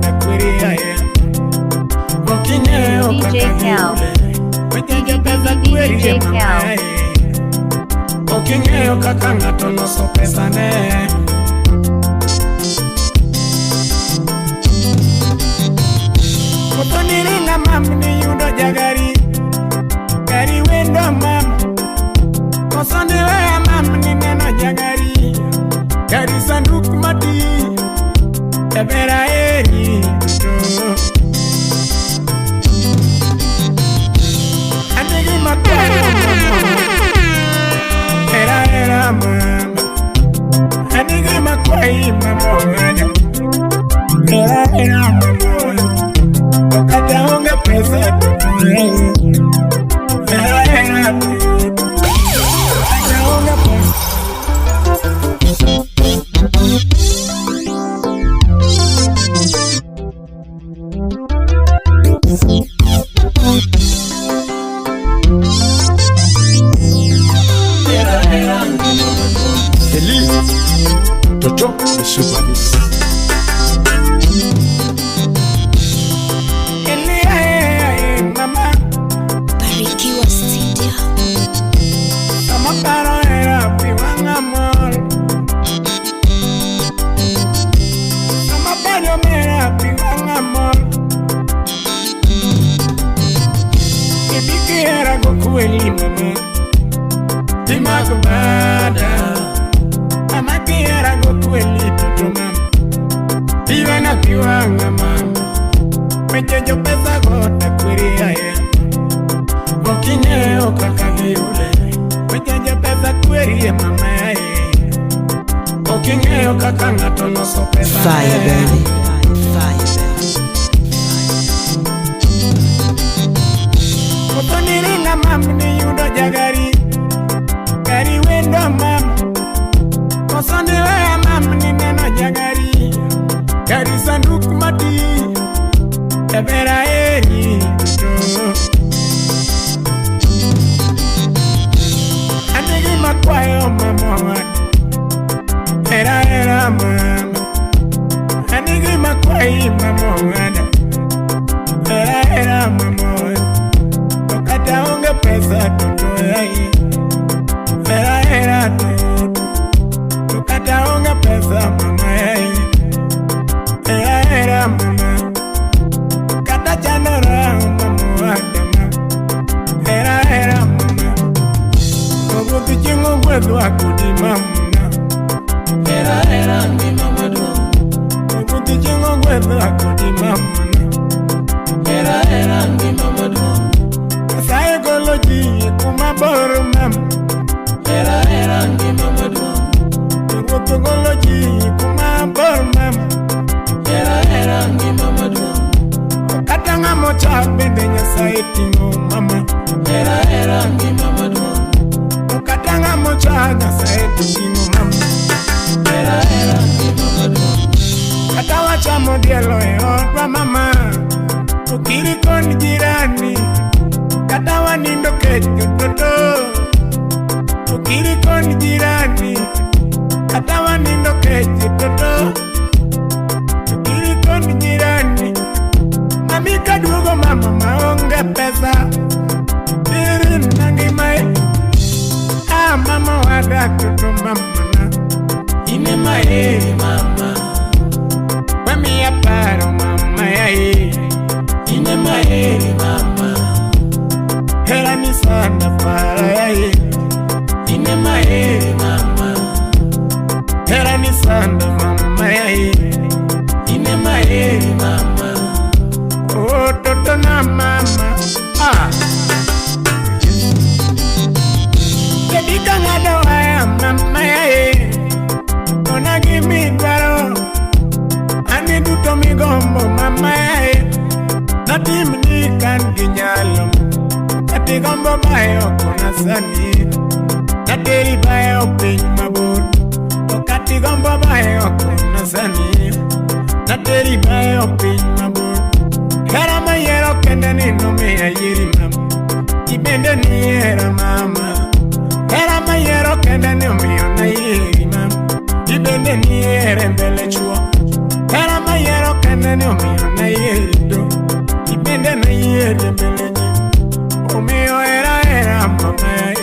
takweri aye. Oking'eyo DJ kaka Cal. giule. Weche pesa kweri DJ mama Cal. aye. Oking'eyo kaka ng'ato loso pesa ne. Kotoniringa mam ni yudo jagari. Gari wendo mam. Kosoniweya mam ni neno jagari. Gari sanduk mati. Ebera eri to. Anigi makwayo mama. Era era mama. Anigi makwayi mama. Era era mama. Kata onge pesa Era era Kata onge pesa. Eli Toto the Super Mix. Eli ae mama. Barikiwa Studio. Sama paro era pi wang'a mor. Sama paro mera pi wang'a mor. Ibiki era gokweli mama. Timako bada. Mama kiera gokweli toto mama. Iwe na pi wang'a mama. Weche jo pesa go takweri aye. Oking'eyo kaka giule. Weche jo pesa kweri e mama aye. Oking'eyo kaka ng'ato loso pesa. Fire, baby. Fire, baby. Kotoniringa mam ni yudo jagari. Gari wendo mam. Kosoniweya mam ni neno jagari. Gari sanduk mati. Ebera eri to. Anigi makwayo mama. Era era mama. Anigi makwayi mama. Era era mama. Kata onge pesa toto ai. Era era toto. Kata onge pesa mama ai. Era era mama. Kata chandora mama adama. Era era mama. Ogutu chingo gwedu akudi mama. Era era ngima maduong'. Ogutu chingo gwedu akudi mama. Era era ngima maduong'. Nyasaye golo ji kuma bor mama. Era era ngima maduong'. Ruoth golo ji kuma bor mama. Era era ngima maduong'. Kata ng'ama ocha bende Nyasaye ting'o mama. Era era ngima maduong'. Kata ng'ama ocha Nyasaye ting'o mama. Era era ngima maduong'. Kata wachamo dielo e odwa mama. Okiri kon jirani. Kata wanindo kech toto. Okiri kon jirani. Kata wanindo kech toto. Okiri kon jirani. Mami kaduogo mama maonge pesa. Irin nangima e. Ah mama wadak toto mama na. Ine maheri mama. Wamiya paro mama yae. Ine maheri mama. Hera ni sana para yae. Ine maheri mama. Hera ni sana mama yae. Ine maheri mama. Oh toto na mama. Ah. Baby kangado waya mama yae. Ona gimi dwaro. Ani duto migombo mama yae. Natim ni kan gi nyalo. Ati gombo bayo kona sani. Nateri bayo piny mabor. Okati gombo bayo kona sani. Nateri bayo piny mabor. Hera mayiero kende ni nomiya yieri mama. Ibende ni hera mama. Hera mayiero kende ni omiyo nayieri mama. Ibende ni here mbele chuo. Hera mayiero kende mbeleni omiyo nayieri to ibende nayieri e mbele ji. Omiyo hera hera mama yae.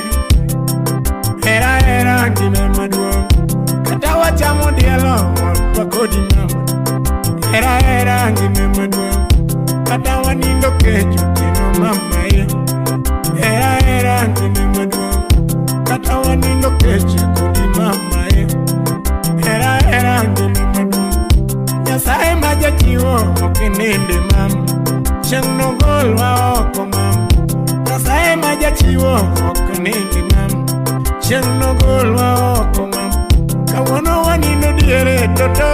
Hera hera ngima maduong'. Kata wachamo dielo wadwa kodi mama. Hera hera ngima maduong'. Kata wanindo kech otieno mama ye. Hera hera ngima maduong'. Kata wanindo kech kodi mama ye. Hera hera ngima maduong'. Nyasaye ma jachiwo ok ninde mama. Chieng' nogolwa oko mama. Nyasaye ma jachiwo ok ninde mama. Chieng' nogolwa oko mama. Kawuono wanindo diere toto.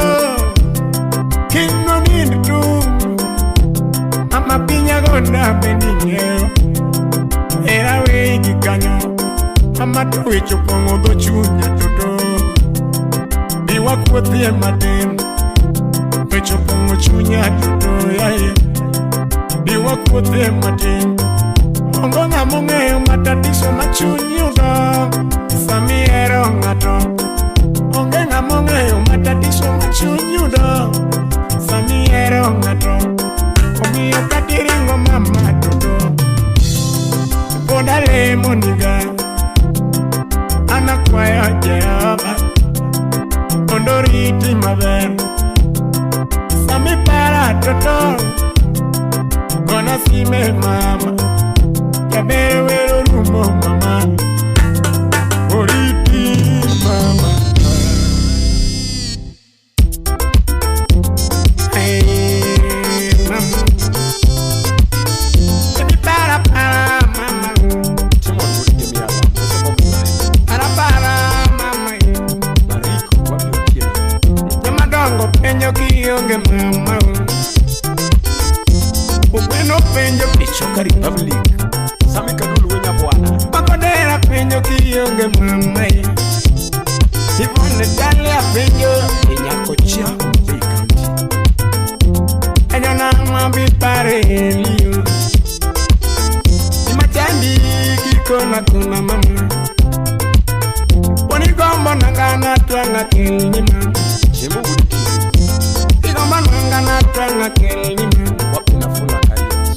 Kiny nonind tung'. Mama piny agonda bende ing'eyo. Hera weyi gi kanyo. Mama to wich opong'o dho chunya toto. Bi wakuothie matin. Wich opong'o chunya toto yaye. Bi wakuothie matin. Onge ng'ama ong'eyo matatizo ma chuny yudo sama ihero ng'ato. Onge ng'ama ong'eyo matatizo ma chuny yudo sama ihero ng'ato. Omiyo kata iringo mama toto. Pod alemo niga. An akwayo Jehova mondo oriti maber. Sama ipara toto, gona sime mama. Jaber wer orumo mama. Oriti mama. Hey, mama. Baby, para para mama. Timon wuod Gemiala, Mose Bob Marley, Para para mama. Mariko Wapi Otieno, Jomadongo penjo kionge mama. Ogweno penjo Ichoka Republic, Sami Kadulu Wenya Bwana, Makodera penjo kionge mama. Ivone Dalia penjo Inyakochia, Bay County, Penjo nang'o bipare eliyo. Imachandi kikona kona mama. Ponigombo nangana twanga kelni mama. Chemo wuod Kiru, Igombo nangana twanga kelni mama. Wapi Nafula Karius,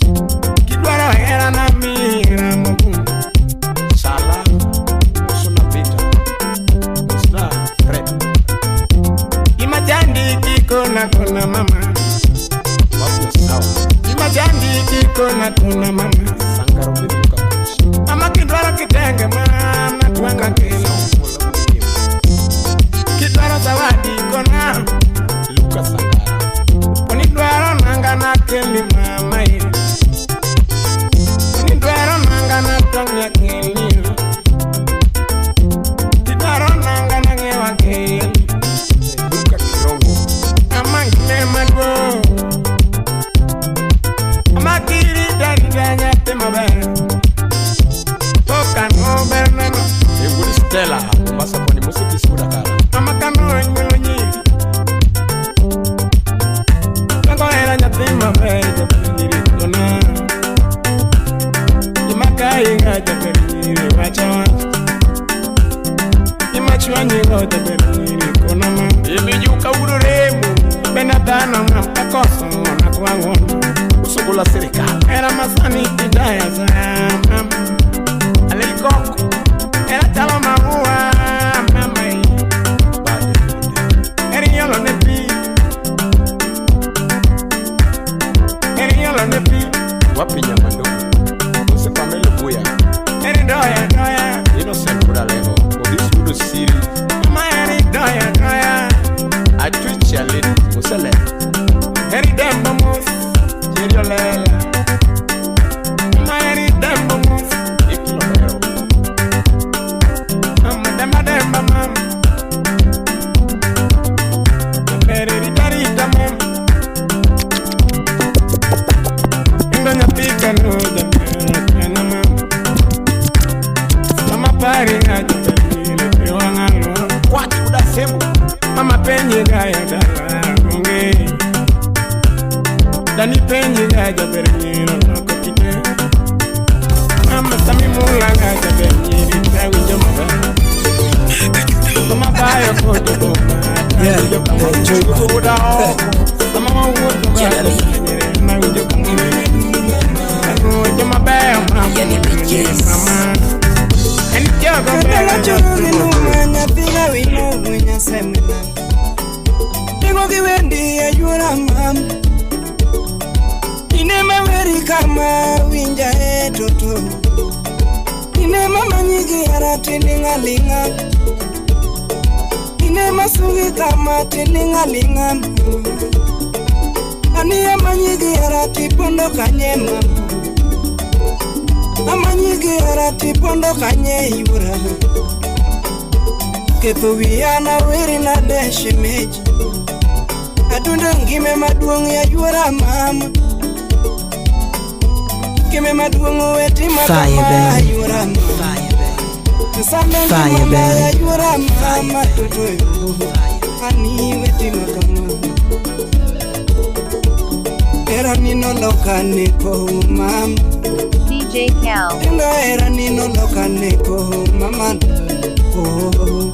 Kidwaro hera na miyi hera mogundho. Sala, Osona Peter, Osna Fred, Imachandi kikona kona mama. Wapi Osawa, Imachandi kikona kona mama. Sangaro Baby Luka Coach, Mama kidwaro kitenge mana twanga kelo. Mola Wuod Gem, Kidwaro zawadi kona. Luka Sangara, Onidwaro nanga na kelni mama ye. Onidwaro nanga na twanga kelni. Kidwaro nanga na ng'ewa kelni. Luka Kirongo, Ama ngine maduong'. Ama kiri darida nyathi maber. Toka no ber neno. E wuod Stella, Mombasa Pwani, Mose Kis wuod Akala, Mama kano nyuolo nyiri. Tango hera nyathi maber jaber nyiri kona. Gima kainga jaber nyiri wacha wach. Gima chwanyigo jaber nyiri kona ma. Imijuka wuod Remo, Benda dhano ng'ama koso ng'ona kwa ng'ono. Usogola sirikal, Hera masani idaya mama. Alikoko, Hera chalo maua mama. Bade Monde, Eri yolo ne pi. Eri yolo ne pi. Wapi Nyamandogo, Mose Pamelo Buya, Eri doya doya. Innocent wuod Alego, Odhis wuod Osiri, Mama eri doya doya. Atwich Lady, Mose Ler, Eri dembo mos. Jerry Olela, Mama eri dembo mos. Ikilo Bero, Mama demba demba mama. Jaber rita rita mama. Ingo nyathi kano jaber kena mama. Sama pari nga jaber nyire te wang'alo. Kwach wuod Asembo, Mama penji ga ya dala onge. Dani penji ga jaber nyiro loko kite. Mama sami mula ga jaber nyiri tawinjo maber. Sama bayo kojo boma Yeah, tawinjo kama enjoy. Wuod Aoko, Sama mawuotho ga kama winja e toto. Ine mama nyigi hera tilinga linga. Ine masugi kama tilinga linga. Ani amanyigi hera tipondo kanye mama. Amanyigi hera tipondo kanye yura. Ketho wiya na weri na deshe meji. Adundo ngime maduong' ya yuora mama. Ngime maduong' oweti Fire, makama baby. yuora mama. Fire, baby. Sanda Fire, ngima baby. ya yuora mama toto yo. Ani weti makama. Era nino loka neko mama. DJ Cal. Inga era nino loka neko mama. Oh.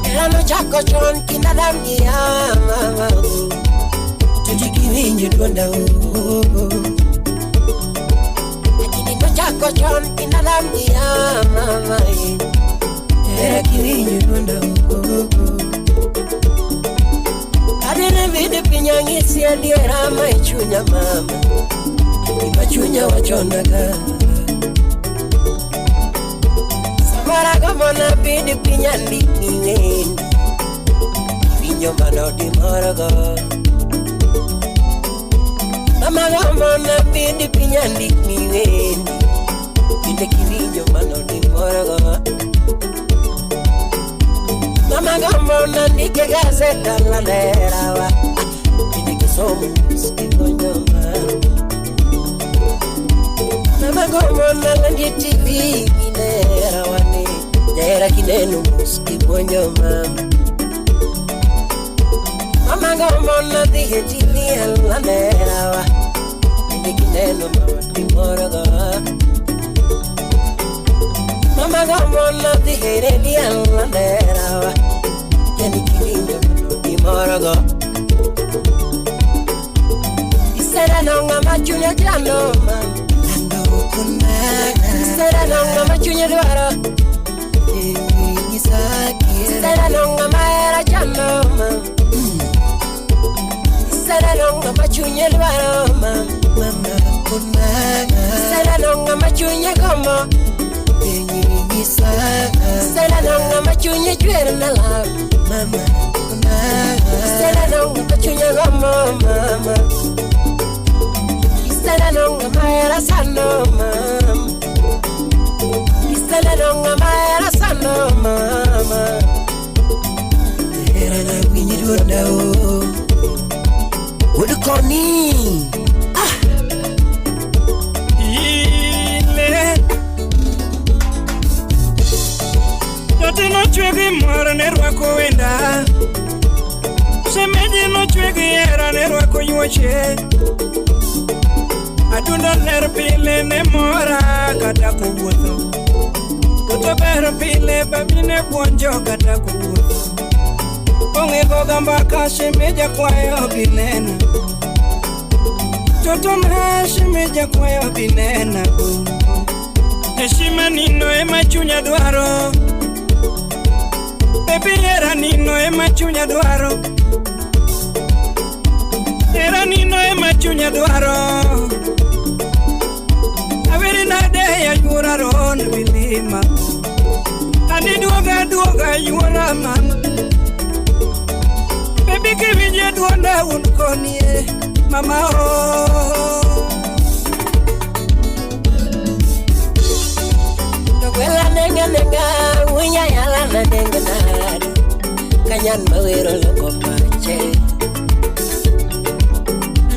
Erano chako chon kinda dam gi mama To ji kiwinjo duonda Lakini nochako chon kinda dam gi mama Era kiwinjo duonda Adere vide piny ang'isi adiera ma e chunya mama Gima chunya wachonaga Samara gomona bidi piny andikni wend Winjo mano dimorogo Mama gomona bidi piny andikni wend Bende kiwinjo mano dimorogo Mama gomona ndike gazeta la lerawa Bende kisomo kigonjo mama Mama gomona landie TV inera wane Jahera kineno mos kipuonjo mama Mama gomona dhi e TV alanerawa Bende kineno mama timorogo Mama gomona dhi e redio alanerawa Yani kiwinjo mano timorogo Isera no ng'ama chunye chando mama Isera no ng'ama chunye dwaro Isera no ng'ama hera chando mama Isera no ng'ama chunye dwaro mama Isera no ng'ama chunye gombo Isera no ng'ama chunye chwer na love Isera no ng'ama chunye gombo mama Isera no ng'ama hera sando mama Isera no ng'ama hera sando mama Era na winji duonda o. Wuod koni. Ile Jote nochwe gi mor ne rwako wenda. Shemeji nochwe gi hera ne rwako yuoche. Adundo ler pile ne mora kata kowuotho. Toto ber pile babi ne puonjo kata kowuotho. Ong'e goga mbaka shemeja kwayo binena. Toto ma shemeja kwayo binena. Heshima nino ema chunya dwaro. Baby hera nino ema chunya dwaro. Hera nino ema chunya dwaro. Aweri nade ya yuora ron milima. Ani duoga duoga yuora mama. Baby kiwinje duonda un konie mama oh. Wela nenga nenga, winya yala na nenga nari. Kanyan mawero loko pache.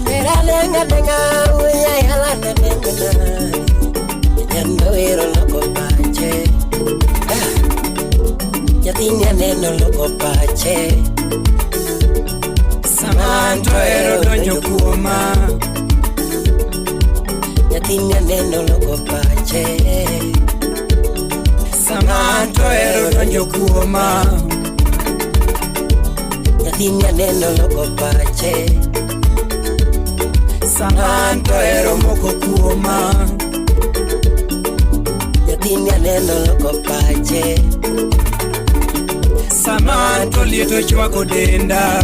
Nera nenga nenga, winya yala na nenga nari. Kanyan mawero loko pache. Nyathini aneno loko pache. Samanto ero donjo kuoma. Nyathini aneno loko pache. Samanto ero donjo kuoma. Nyathini aneno loko pache. Samanto ero moko kuoma. Nyathini aneno loko pache. Samanto lieto chwako denda.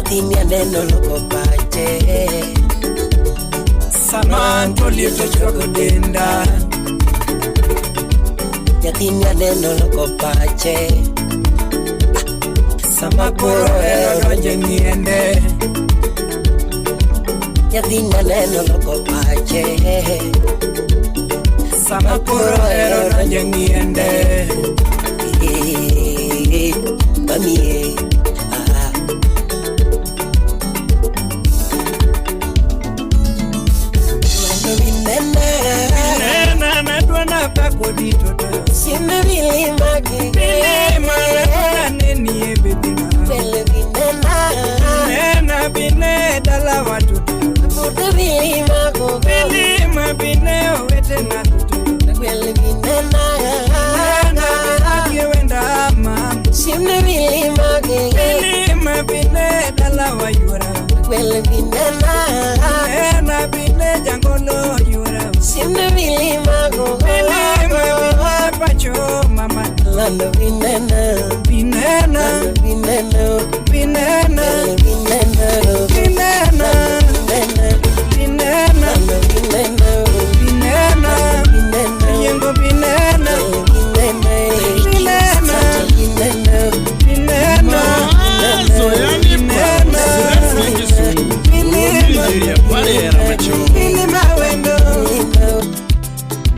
Nyathini aneno loko pache. Sama to liet ochogo denda. Nyathini aneno loko pache. Sama koro hera donje ng'iende. Nyathini aneno loko pache. Sama koro hera donje ng'iende. Mami eh, ah. Lando binena. Nena nadwa pakodi toto. Simbe milima Milima nadwa neni e bebina. Pele binena. Nena bine dala watoto. Bude milima go. Milima bine owete na toto. Pele binena. Nena bine wenda mama. Simbe milima Milima bine dala wayura. Pele binena. Nena bine jangolo yura. Simbe milima go. Milima bine pacho mama. Lando binena. Binena. Lando binena. Binena. Pele binena. Binena. Binena. Binena. Lando binena. Binena. Binena. Yengo binena. Binena. Binena. Binena. Binena. Mawazo yanipa stress ya Kisumu. Nigeria pale era macho. Milima wendo.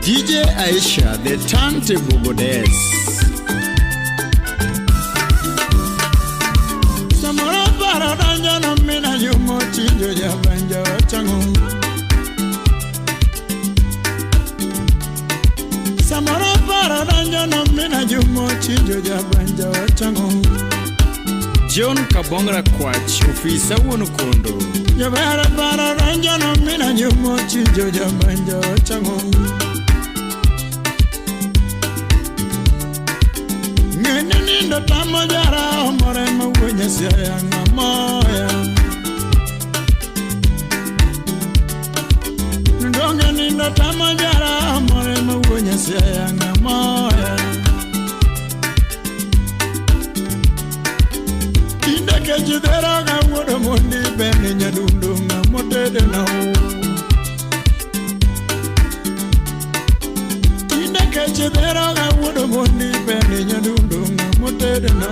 DJ Aisha, the turntable goddess. Samoro paro donjo no mina yumo chinjo ya banja chango. Samoro paro donjo no mina yumo chinjo ya banja chango. John Kabongra Kwach, ofisa wuon kondo. Jabara paro donjo no mina yumo chinjo ya banja chango. Ng'eni nindo tamo jara omore mawuo Nyasaye ng'amoya. Donge nindo tamo jara omore mawuo Nyasaye ng'amoya. Tinde kech dhero ga wuodo mondi bende nyadundo ng'amotede na Tinde kech dhero ga wuodo mondi bende nyadundo ng'amotede na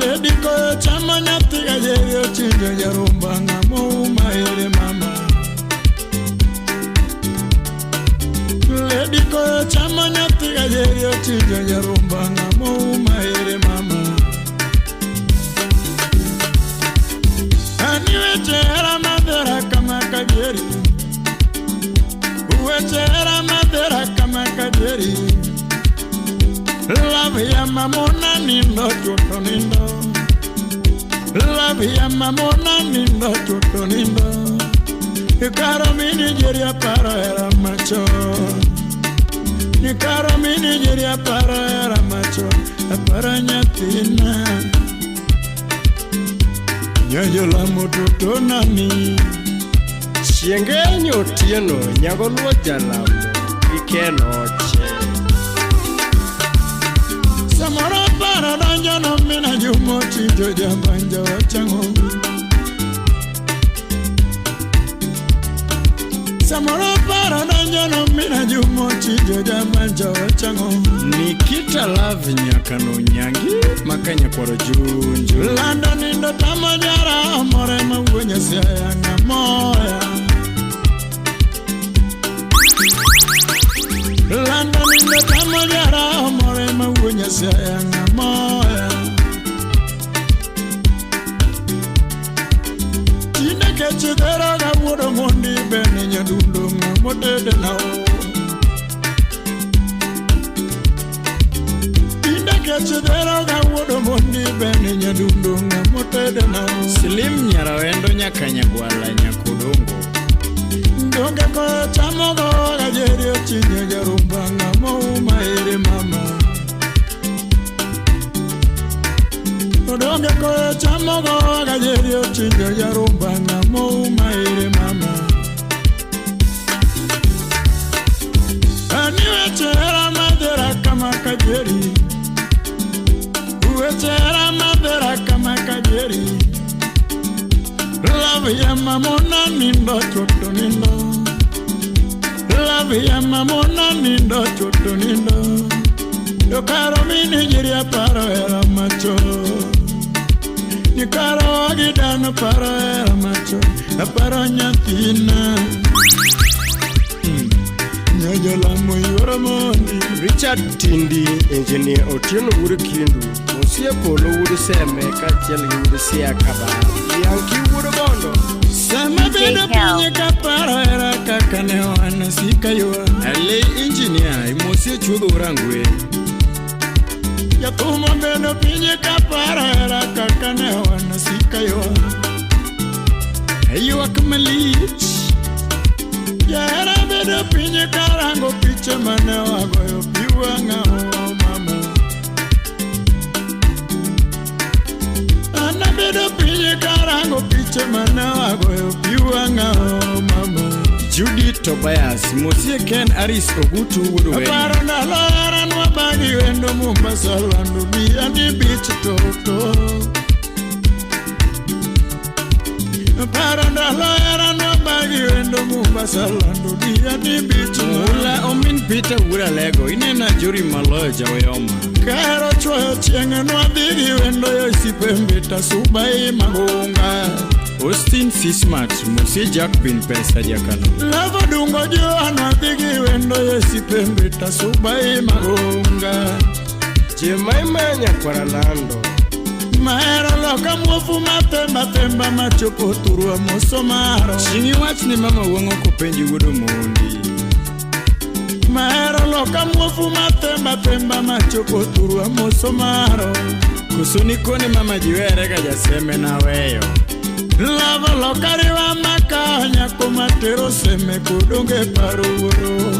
Lady koyo chamo nyathi gajeri ochinjo jarumba ng'amo uma ere mama. Lady koyo chamo nyathi gajeri ochinjo jarumba ng'amo uma ere mama. Ani weche hera madhera kama kadieri. Weche hera madhera kama kadieri. Love ya mamona nindo chuto nindo. Love ya mamona nindo chuto nindo. Ikaro mini jeria paro era macho. Ikaro mini jeria paro era macho. Aparo nyathina. Nyajola mototo nani. Chienge nyotieno nyago luo jalamo ikenoche. Samoro paro donjo no mina yumo chinjo jabanja wachango. Samoro paro donjo no mina yumo chinjo jabanja wachango. Nikita Love nyakano nyangi makanya kwaro junju. Lando nindo tamo jara omore mawuo Nyasaye ng'amoya. Lando nindo tamo jara omore mawuo Nyasaye ng'amoya. Tinde kech dhero ga wuodo mondi bende nyadundo ng'amotede na Tinde kech dhero ga wuodo mondi bende nyadundo ng'amotede na Slim Nyarawendo nyaka Nyagwala nyakodongo. Donge koyo chamo go gajeri ochinjo jarumba ng'amo uma ere mama. Donge koyo chamo go gajeri ochinjo jarumba ng'amo uma ere mama. Ani weche hera madhera kama kadieri. mamona nindo choto nindo. Love ya mamona nindo choto nindo. Yokaro mini jiria paro era macho. Nikaro agidano paro era macho. Aparo nyathina. Nyojolamo yuoro mondi. Richard Tindi, Engineer Otieno Wuod Kindu, Mosie Polo Wuod Seme kaachiel gi Wuod Sia Kaba. Yanki Wuod Bondo. Sama bedo piny kaparo hera kaka ne wan sika ywa. Ali Engineer, Mosie Chuodho Rangwe. Jathum obedo piny kaparo hera kaka ne wan sika ywa. Ywak malich. Jahera bedo piny karango piche mane wagoyo pi wang'a o mama. An abedo piny karango piche mane wagoyo pi wang'a o mama. Judy Tobias, Mosie Ken Aris Ogutu Wuod Oweny. Aparo ndalo hera nwabagi wendo Mombasa lando Diani Beach toto. Aparo ndalo hera nwabagi wendo Mombasa lando Diani Beach. Mula Omin Peter Wuod Alego, inena Jori Maloyo Jaoyoma. Kahero chwoyo chieng' nwadhi gi wendo yo Sipembe Subai Magunga. Austin Sismat, Mosie Jack Bin Pesa Jakano. Lavo dungo joa nwadhi gi wendo yo Sipembe Subai Magunga. Jemaima Nyakwara Lando. Mahero loka muofu mathemba themba machopo thurwa moso maro. Chieng' iwach ni mama wuong'o kopenji wuod Omondi. Mahero loka muofu mathemba themba machopo thurwa moso maro. Koso nikone mama jiwere ga jaseme naweyo. Lavo loka riwa maka nyako matero seme kodonge paro wuoro.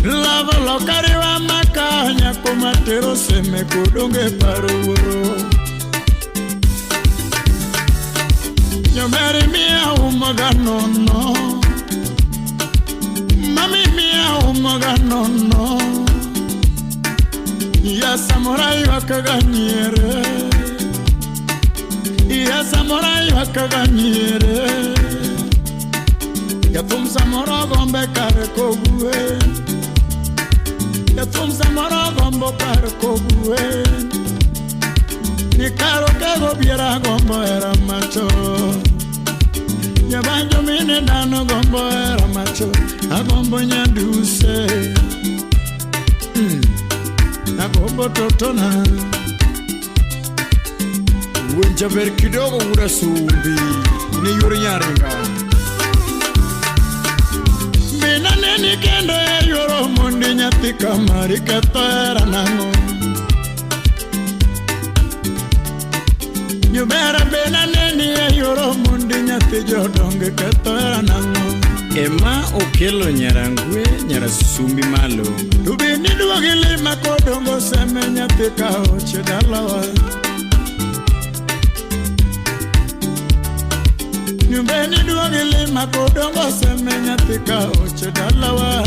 Lavo loka riwa maka nyako matero seme kodonge paro wuoro. Nyomeri mia umoga nono. Mami mia umoga nono. Ya samurai wakaganyere. Ya samurai wakaganyere. Jathum samoro gombe kar kogwe. Jathum samoro gombo kar kogwe. Ni karo kego biera gombo era macho. Nyabanjo mine dano gombo era macho. Agombo nyaduse. Agombo totona. Wuon jaber kidogo Wuod Asumbi, ne yuoro nyaringa. Bina neni kendo e yuoro mondi nyathi kamari ketho hera nang'o. Nyubera bina neni e yuoro mondi nyathi jodongo ketho hera nang'o. Ema okelo nyarangwe nyarasumbi malo. To bende duogi lima kodongo seme nyathi ka oche dalawa. Nyumbeni duogi lima kodongo seme nyathi ka oche dalawa.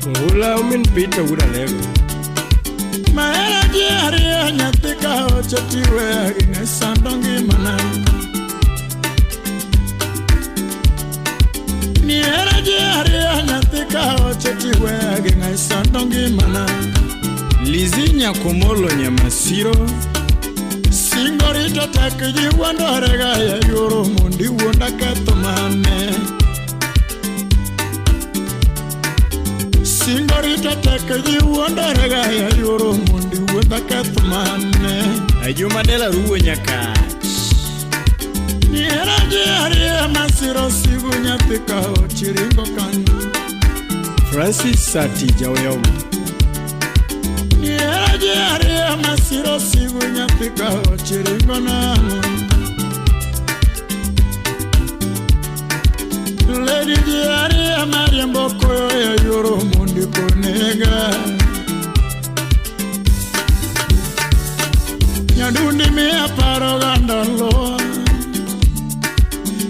Oula Omin Peter Wuod Alego. Mahera ji ariyo nyathi ka oche tiweya gi ng'e sando ngimana. Nihera ji ariyo nyathi ka oche tiweya gi ng'e sando ngimana. Lizi Nyakomolo Nyamasiro. Singo rito tek ji wuondore ga ya yuoro mondi wuonda ketho mane. Singo rito tek ji wuondore ga ya yuoro mondi wuonda ketho mane. Ajuma Dela Ruwo Nyakach. Nihera ji ariyo masiro sigu nyathi ka ochiringo kanyo. Francis Sati Jaoyoma. Nihera ji ariyo masiro sigu nyathi ka ochiringo nang'o. Lady ji ariyo mariembo koyo e yuoro mondi konega. Nyadundi miya paro ga ndalo.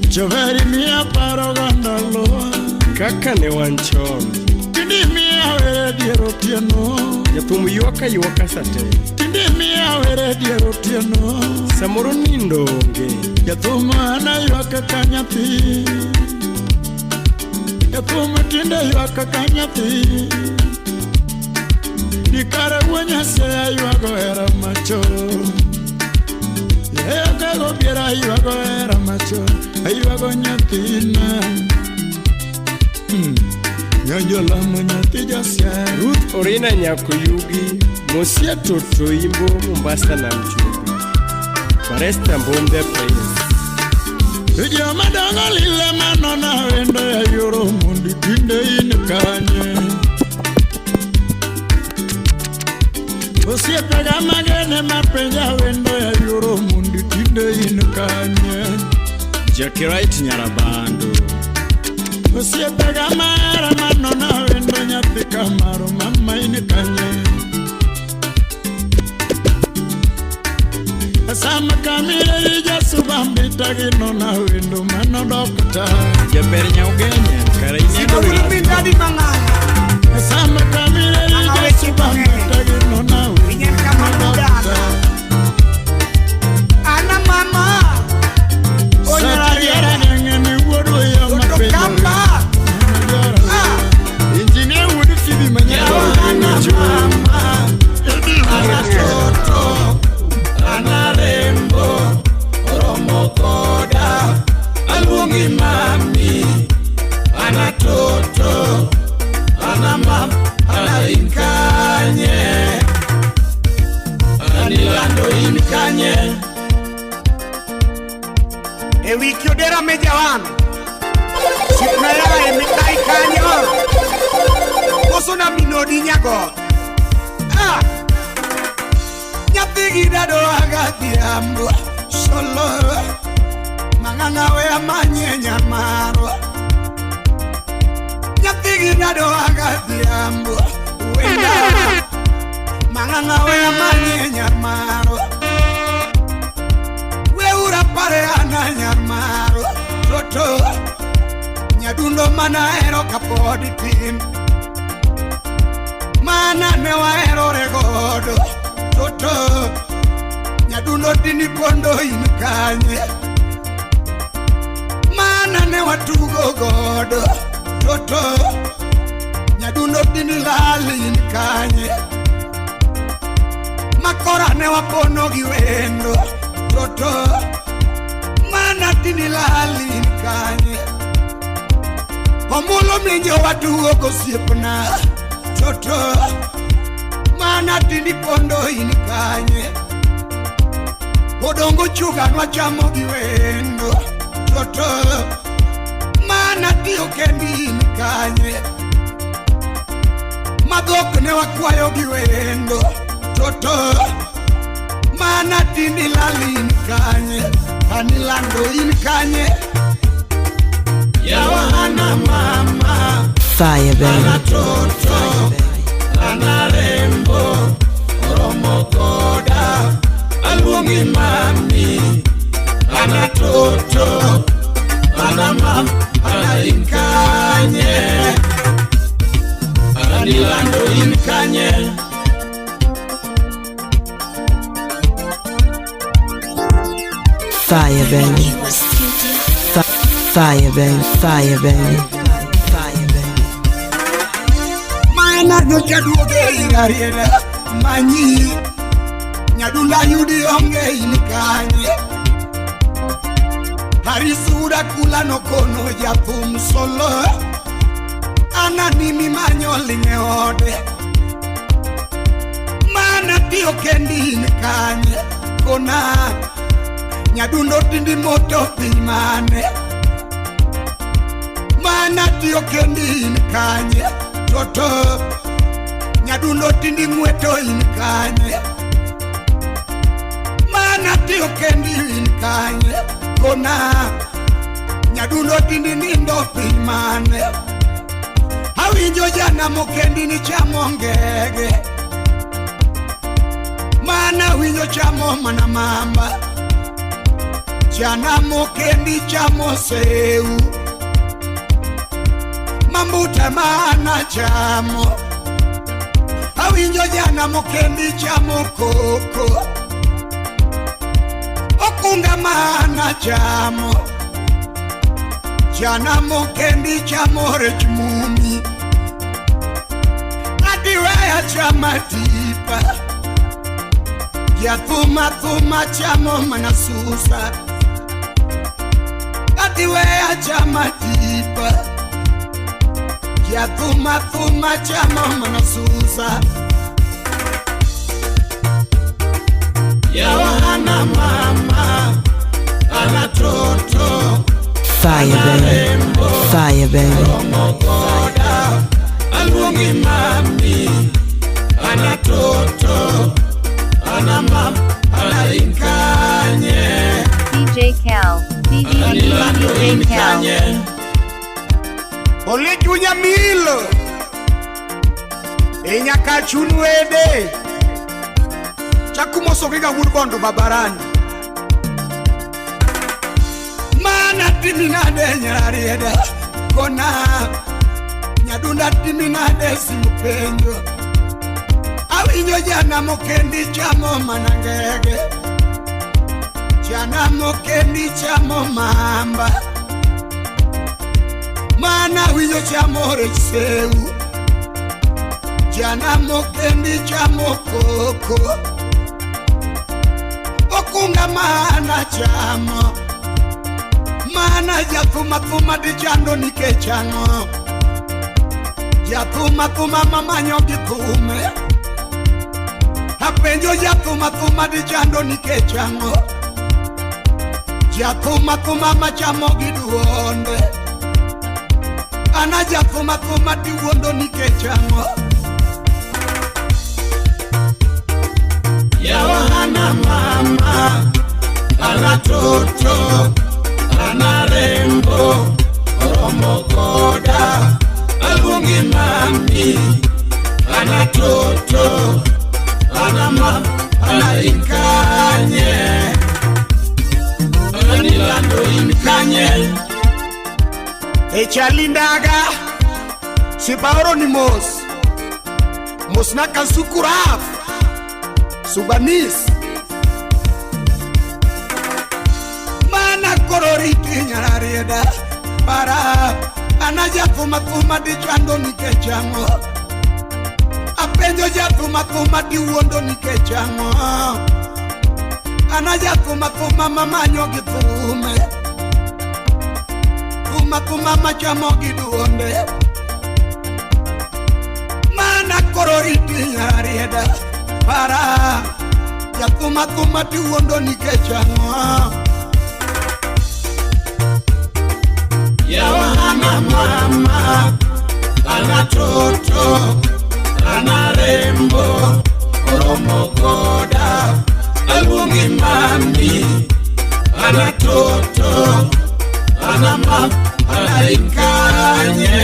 Joveri miya paro ga ndalo. Kaka ne wan chon. Tindi miya were were dier otieno. Jathum ywak aywaka sate. Tinde miya were dier otieno. Samoro nindo onge. Jathum an aywak ka nyathi. Jathum tinde ywak ka nyathi. Ni kare wuo Nyasaye aywago hera machon. Yekago biera aywago hera machon. Aywago nyathina. Nyojolamo nyathi Josia. Ruth Orina Nyakoyugi, Mosia Toto Imbo, Mombasa nam chumbi. Baresta Mbombe Praise. Joma dongo lile manona wendo ya yoro mondi tinde in kanye. Osiepega magene mapenja wendo ya yoro mondi tinde in kanye. Jackie Wright Nyarabando. Osiepega mahera manona wendo nyathi kamaro mama in kanye. Sama kamire ijasubambita ginona wendo mano dokta. Jaber Nyaugenya, kare ineno Mindadi mang'anya. Sama kamire ijasubambita ginona wendo mano dokta. Ana mama. Satiara ng'ene wuodo ya mapenjo. Kamba. Engineer wuod Phoebe Manyalo. Ana mama. Ana toto. Ana rembo. Oromo koda. Aluongi mami. Ana toto. Ana mam. Ana inkanye. Anilando inkanye. E wiki odera mejawan. Sipna yae mikai kanyo. Koso na minodi nyago. Ah! Nyathi gi dado agadhiambo solo. Mang'ang'a we amanye nyamarwa. Nyathi gi dado agadhiambo wenda. Mang'ang'a we amanye nyamarwa. Weura pare ana nyamarwa. Toto. Nyadundo mana ero kapod tin. Mana ne waherore godo. Toto. Nyadundo tini pondo in kanye. Mana ne watugo godo. Toto. Nyadundo tini lal in kanye. Makora ne wapono gi wendo. Toto. Mana tini lal in kanye. Omulo minjo watugo gosiepna. Toto. Mana tini pondo in kanye. Odongo chuga nwachamo gi wendo. Toto. Mana tiyo kendi in kanye. Madhok ne wakwayo gi wendo. Toto. Mana tini lal in kanye. Anilando in kanye. Yawa ana mama. Fire baby. Ana toto. Ana rembo. Oromo koda. Aluongi mami. Ana toto. Ana mam. Ana inkanye. Anilando inkanye. Fire baby. Fire baby. Fire baby. Fire baby. Mana nyocha duoge irariera manyi. Nyadunda yudi onge in kanye. Harisura kula no kono jathum solo. Ana nimi manyo ling' e ode. Mana tiyo kendi in kanye. Kona nyadundo tindi moto piny mane. Mana tiyo kendi in kanye. Toto. Nyadundo tindi ng'weto in kanye. Mana tiyo kendi in kanye. Kona nyadundo tindi nindo piny mane. Awinjo jana mokendi ni chamo ngege. Mana winjo chamo mana mamba. Jana mokendi chamo seu. Mambuta mana chamo. Awinjo jana mokendi chamo koko. Okunga mana chamo. Jana mokendi chamo rech mumi. Adiweya chama tipa. Jathuma thuma chamo mana susa. Adiweya chama tipa. Jathuma thuma chamo mana susa. Yawa mama, ana toto. Fire, baby. Fire, baby. Romogoda, aluongi mami, ana toto, ana mam, ana inkanye. DJ Cal. DJ Cal. Ole chunya milo. E nyaka chun wede. Chakumoso giga wuod bondo babarani. Mana timinade nyararieda. Kona nyadunda timinade simu penjo. Awinjo jana mokendi chamo mana ngege. Jana mokendi chamo mamba. Mana winjo chamo rech seu. Jana mokendi chamo koko. Okunga mana chamo. Mana jathuma thuma dichando nikech ang'o. Jathuma thuma mamanyo gi thume. Apenjo jathuma thuma dichando nikech ang'o. Jathuma thuma machamo gi duonde. Ana jathuma thuma diwuondo nikech ang'o. Yawa ana mama, ana toto, ana rembo, oromo koda, aluongi mami, ana toto, ana mam, ana inkanye, ana nilando inkanye. E chalindaga, sipaoro ni mos, mos na kasukuraf. Subanis. Mana kororiti nyararieda. Para ana jathuma thuma dichando nikech ang'o. Apenjo jathuma thuma diwuondo nikech ang'o. Ana jathuma thuma mamanyo gi thume. Thuma thuma machamo gi duonde. Mana kororiti nyararieda. Para jathuma thuma tiwuondo nikech ang'o. Yawa ana mama, ana toto, ana rembo, oromo koda, aluongi mami, ana toto, ana mam, ana inkanye,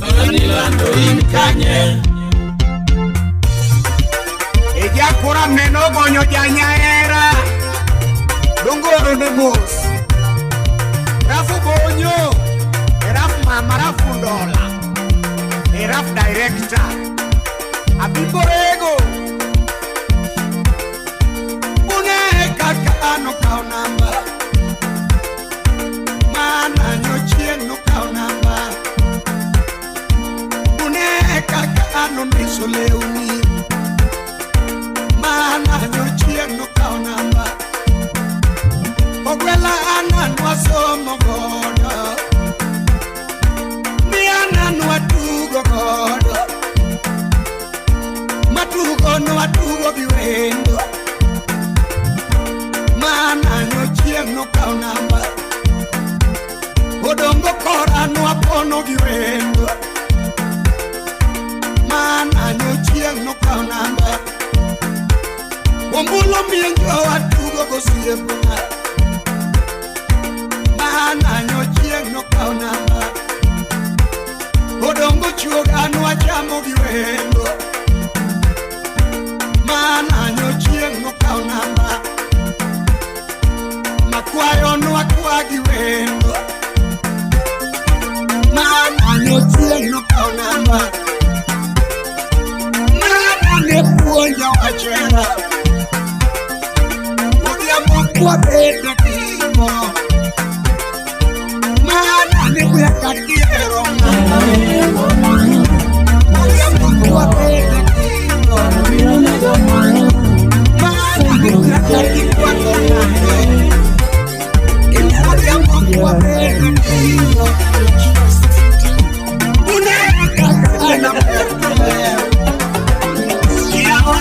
ana nilando inkanye. Ejakura neno gonyo janyaera. Dongoro ne mos. Rafu bonyo. Eraf mama rafu ndola. Eraf director. Abimborego. Une kaka ano kao namba. Mana nyochien no kao namba. Une kaka ano ndiso leuni. Mana nyochien no kao namba. Ogwela ana nwasomo godo. Mi ana nwatugo godo. Matugo nwatugo gi wendo. Mana nyochien no kao namba. Odongo kora nwapono gi wendo. Mana nyochien no kao namba. Ombulo mienjo watugo gosiepna. Mana nyochieng no kao namba. Odongo chuoga nwachamo gi wendo. Mana nyochieng no kao namba. Makwayo nwakwa gi wendo. Mana nyochieng no kao namba. Kwa bedo Mana ni kaka kihero Odhiambo kwa bedo Mana ni kaka kikwako ng'ato Odhiambo kwa bedo Uneno kaka an aber to ber Yawa.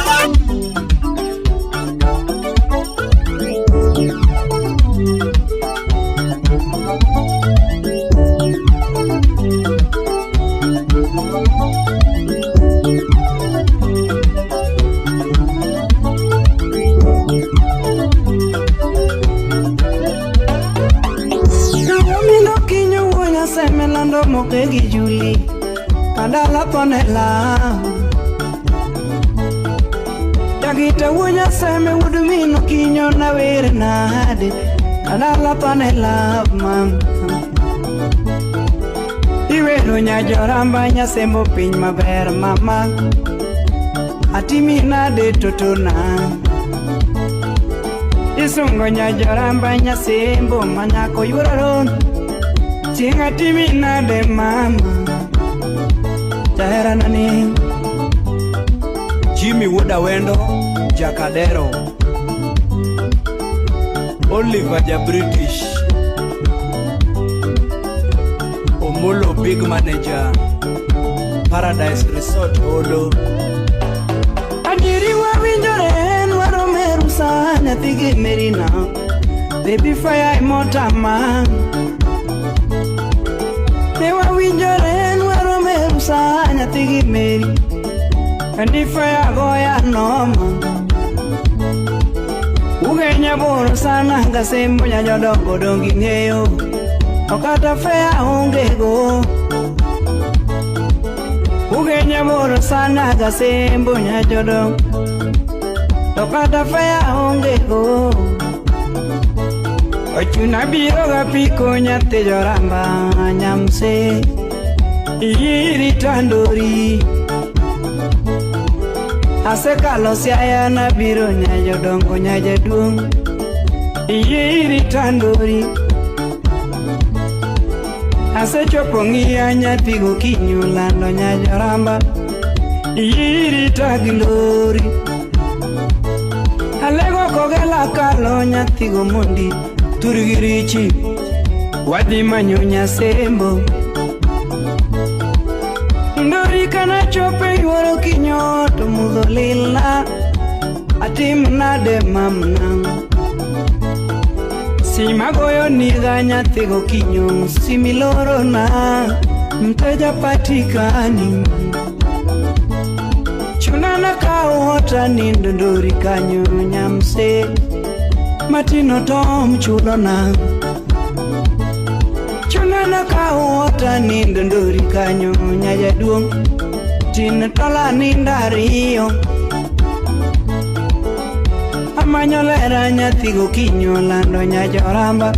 Mino kinyo wuonya seme lando moke gi Juli kadala thonela. Jagita wuonya seme wuod mino kinyo nawer nade kadala thonela mam. Iwero nyajoramba nyasembo piny maber mama atimi nade totona. Isungo nyajoramba nyasembo manyako yuororo chieng' atimi nade mama jaherana ni. Jimmy Wuod Awendo, Jakadero, Oliver ja British, Omolo Big Manager, Paradise Resort Olo. Adieri wawinjore en waromeru sa nyathi gi merina baby fire imotama. Ne wawinjore en waromeru sa nyathi gi meri kandi fire goya noma. Ugenya boro sana gasembo nyajodongo dongi ng'eyo okata fea onge go. Ugenya boro sana gasembo nyajodongo to kata fea onge go. Ochuna biro gapiko nyathi joramba nyamse iri tandori. Asekalo Siaya nabiro nyajodongo nyajaduong' iri tandori. Asechopo ng'iya nyathi gokinyi lando nyajoramba iri tagilori. Alego kogela kalo nyathi gomondi turgirichi wadhi manyo nyasembo. Ndori kana chope yuoro kinyo to mudho lilna atim nade mamna. Sima goyo niga nyathi gokinyo similorona mteja patikani. Chunana kawo ota nindo ndori kanyo nyamse matino tom chulona. Chunana kawo ota nindo ndori kanyo nyajaduong' tin tola nindo ariyo. Amanyo lera nyathi gokinyo lando nyajoramba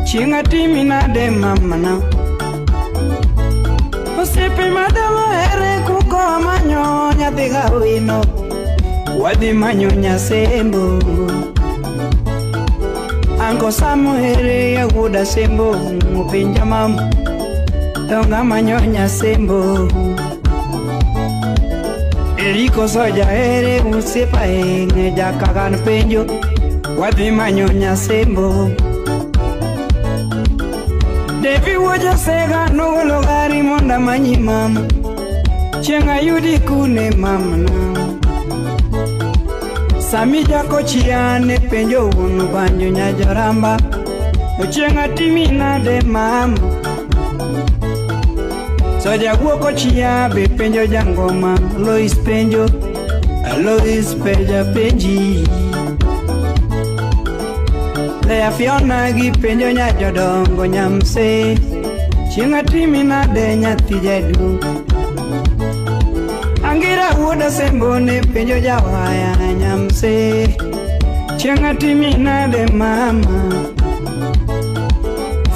chieng' atimi nade mamana. Osiepe madama here kuko amanyo nyathi gawino wadhi manyo nyasembo. Anko Samo here yawuoda sembo openja mama donga manyo nyasembo. Eriko soja here osiepa eng'e jakagan penjo wadhi manyo nyasembo. Devi wuod Josega nogolo gari mondo amanyi mama chieng' ayudi kune mamana. Sami jakochia ne penjo wuon banjo nyajoramba ochieng' atimi nade mama. Soja guok ochia be penjo jangoma Lois penjo Lois peja penji. Lea Fiona gi penjo nyajodongo nyamse chieng' atimi nade nyathi jaduong'. Angira wuod Asembo ne penjo jawaya nyamse chieng' atimi nade mama.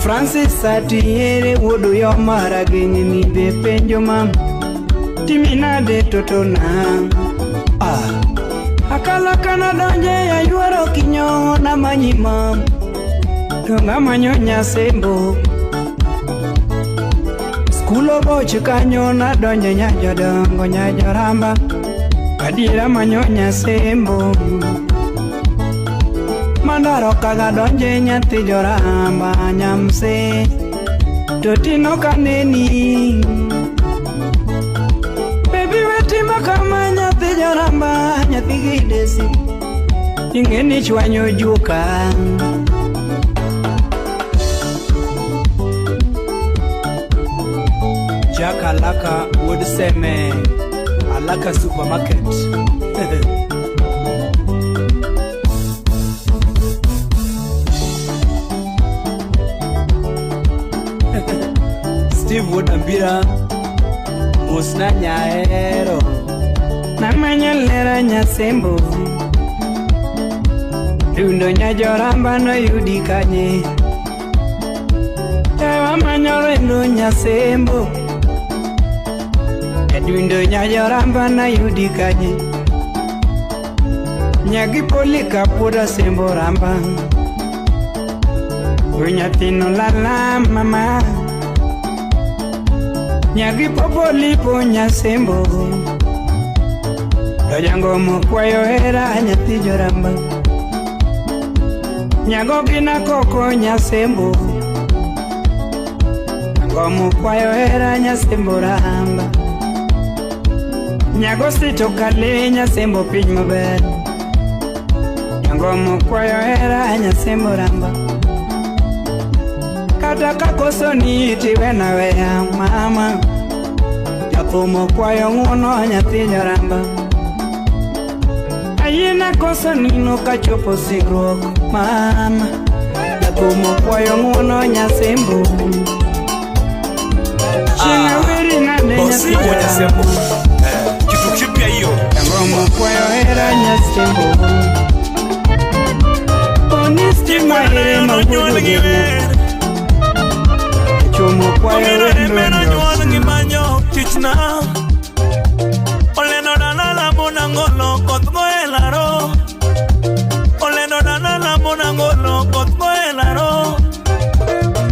Francis Atiere wuod Uyoma Rageng'ni ni be penjo mama timi nade totona. Ah. Jakala kana donje ayuoro kinyo na manyima Donga manyo nyasembo Skulo boch kanyo na donje nyajodongo nyajoramba Adiera manyo nyasembo Mandaro kaga donje nyathi joramba nyamse Totino kaneni Baby wetima kama nyathi joramba nyathi gidesi Ingeni chwanyo juka Jack Alaka Wuod Seme Alaka Supermarket. Steve Wuod Ambira Mosna Nyaero Namanya lera nyasembo Dundo nyajoramba no yudi kanye Ewa manyo nyasembo Dundo nyajoramba na yudi kanye Nyagi polika pura sembo ramba Unyatino lala mama Nyagi popolipo nyasembo Dojango mukwayo hera nyathi joramba Nyago gina koko nyasembo Nyago mukwayo hera nyasembo ramba Nyago sito kale nyasembo piny maber Nyago mukwayo hera nyasembo ramba Kata kakoso ni tiwena weya mama Jathum kwayo ng'uono nyathi joramba Ayina koso nino kachopo singruok mama Jathum kwayo ng'uono nyasembo Chieng' aweri nade nyathi joramba Kitu kipya hiyo Nyago kwayo hera nyasembo Onistima here mawuoyo Chomo kwayo hera ngimanyo tichna Oleno dana la monangolo koth goelaro Oleno dana la monangolo koth goelaro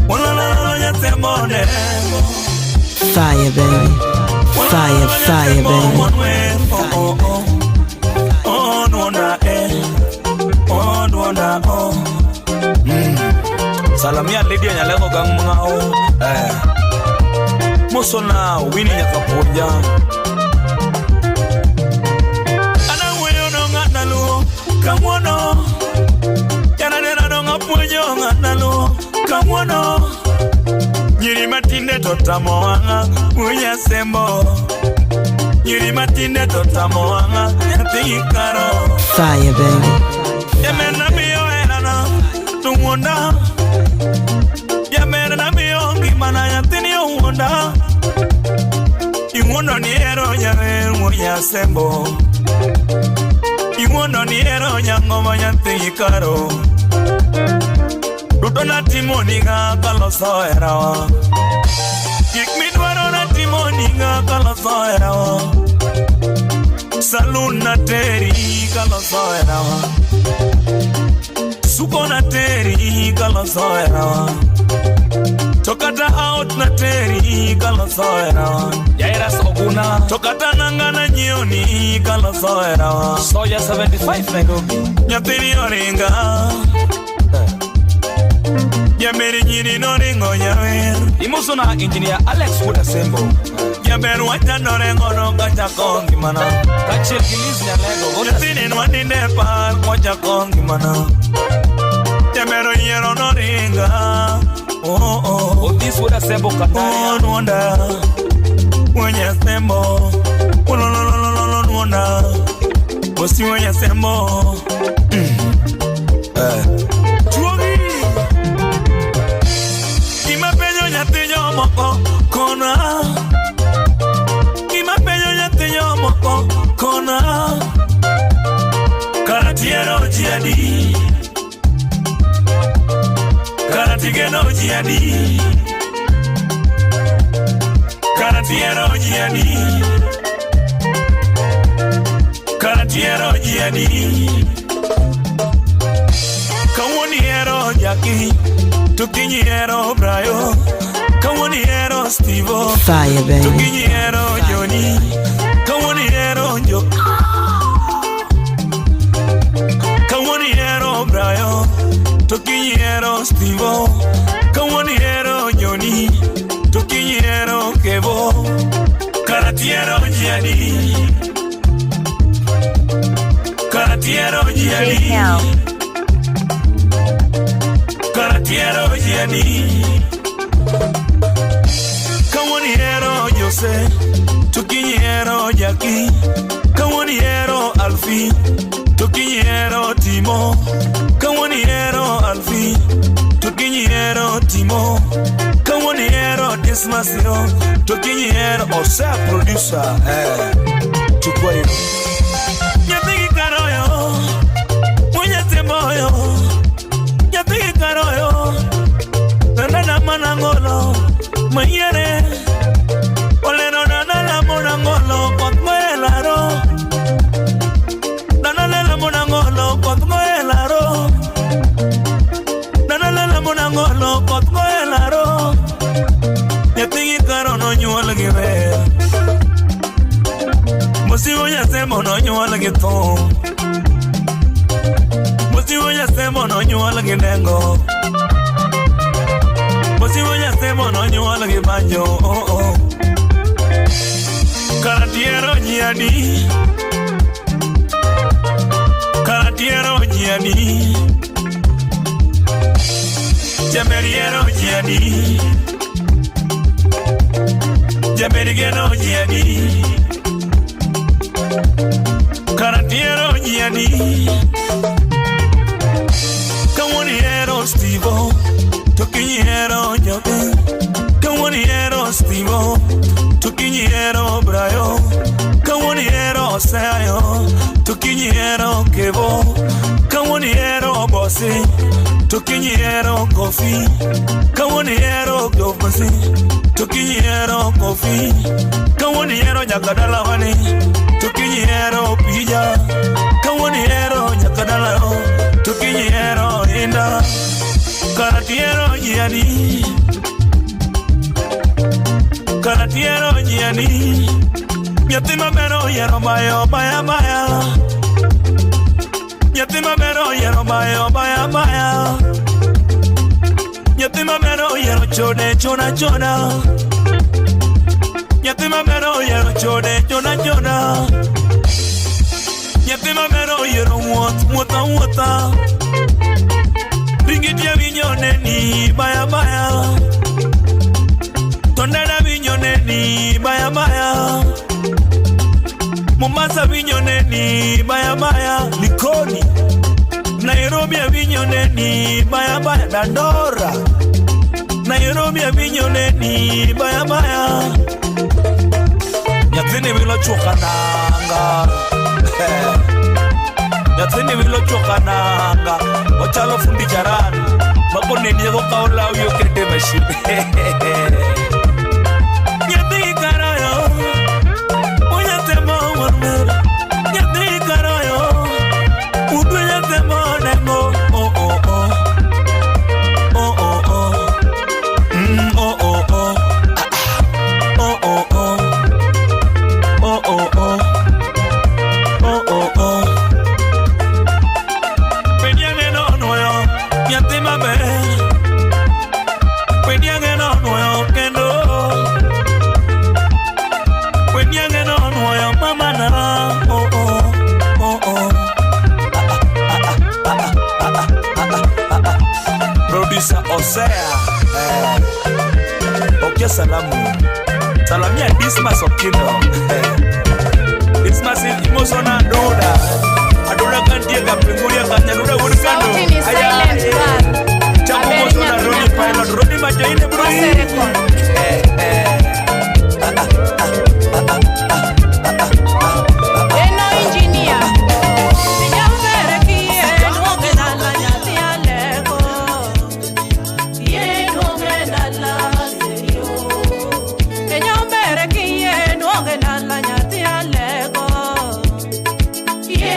Ololo nyasembo nderemo Fire baby, fire, fire baby. Oh nwonda eh, oh nwonda oh. Salamia Lydia Nyalego gang mngao Mosona Winnie Nyakapuja Ana weyo no ng'at luo kawuono Janadera no ng'apuonjo ng'at luo kawuono Nyiri matinde to tamo wang'a unyasembo Nyiri matinde to tamo wang'a nyathi karo Fire baby. Jamer miyo herana to wuonda Jamer miyo ngimana nyathini owuonda Iwuondo ni hero nyawer nyasembo Iwuondo ni hero nyang'oma nyathi karo Duto natimo niga kaloso herawa Gik midwaro natimo niga kaloso herawa Salun nateri kaloso herawa Suko nateri kaloso herawa Tokata out nateri kaloso herawa Jairas Oguna Tokata nanga na nyioni kaloso herawa Soya 75 Nairobi Nyathini oringa Jaber nyiri noringo nyawer Imosona Engineer Alex Wuod Asembo Jaber wachandore godo kachako ngimana Kaachiel gi Liz Nyalego Nyathini nwaninde par kwachako ngimana Jaber oyiero noringa Oh oh Otis Wuod Asembo Kataria Oh nwonda Wenyasembo Ololololo nwonda Osi wenyasembo Juogi Gima penjo nyathi jomoko kona Gima penjo nyathi jomoko kona Karatiero ji adi Karatigeno ji adi Karatiero ji adi Karatiero jiadi Kawuono ihero Jackie to kiny ihero Brayo Kawuono ihero Stevo Fire, to baby. kiny ihero Johnny Kawuono ihero Jo Kawuono ihero Brayo to kiny ihero Stevo Kawuono ihero Johnny to kiny ihero Kevo Karatiero jiadi Karatiero DJ jiadi Cal. Karatiero jiadi Kawuono ihero Jose to kiny ihero Jackie Kawuono ihero Alfie to kiny ihero Timo Kawuono ihero Alfie to kiny ihero Timo Kawuono ihero Dismas yo to kiny ihero Osea producer chukua hilo Nyathi gi karoyo Munyathe moyo Nyathi gi karoyo Nana manangolo Mayiere Olero nana la monangolo Koth moelaro Nana lela monangolo Koth moelaro Nana lela monangolo Koth moelaro Nyathi gi karo nonyuol gi ber Mosiwo nyasembo nonyuol gi thum Mosiwo nyasembo nonyuol gi nengo Mosiwo nyasembo nonyuol gi banjo oh, oh. Karatiero nyiadi Karatiero nyiadi Jameriero nyiadi Jamerigeno nyiadi Karatiero nyiadi Kawuono ihero Stevo to kiny ihero Joke Kawuono ihero Stevo to kiny ihero Brayo Kawuono ihero Oseayo to kiny ihero Kevo Kawuono ihero Bosi to kiny ihero Kofi Kawuono ihero Gofosi to kiny ihero Kofi Kawuono ihero nyaka dalawani to kiny ihero Pija Kawuono ihero nyaka dalao to kiny ihero Inda Karatiero nyiadi Karatiero nyiadi Nyathi maber oyiero bayo baya baya Nyathi maber oyiero bayo baya baya Nyathi maber oyiero chode chona chona Nyathi maber oyiero chode chona chona Nyathi maber oyiero wuoth wuotha wuotha Ringiti awinjo neni baya baya Tondana winjo neni baya baya Mombasa winjo neni baya baya Likoni Nairobi awinjo neni baya baya Dandora Nairobi awinjo neni baya baya Nyathini wilo chuoka nanga Nyathini wilo chuoka nanga Ochalo fundi charani Makoneniego kawo law yokete mashin Nyathi karoyo Unyatemo wuon mer Nyathi karoyo Udwe nyatemo nengo Oh oh oh Oh oh oh Oh oh oh Oh oh oh Oh oh oh Oh oh oh Penyange no nuoyo Nyathi maber Penyange no nuoyo kendo Penyange no nuoyo mama na Oh oh oh oh Producer Osea Pokea salamu Salamia Dismas Okindo Dismas imosona Adoda Adoda kantie kapenguria kanyaruda wuod kando Sauti ni silent bar. Chako Aber mosona nyathi Roni Pilot Roni Majoine bro Ose record. Eno engineer. Sijambere kie nuoge dala nyathi alego. Kie nuoge dala serio. Enyambere kie nuoge dala nyathi alego. Kie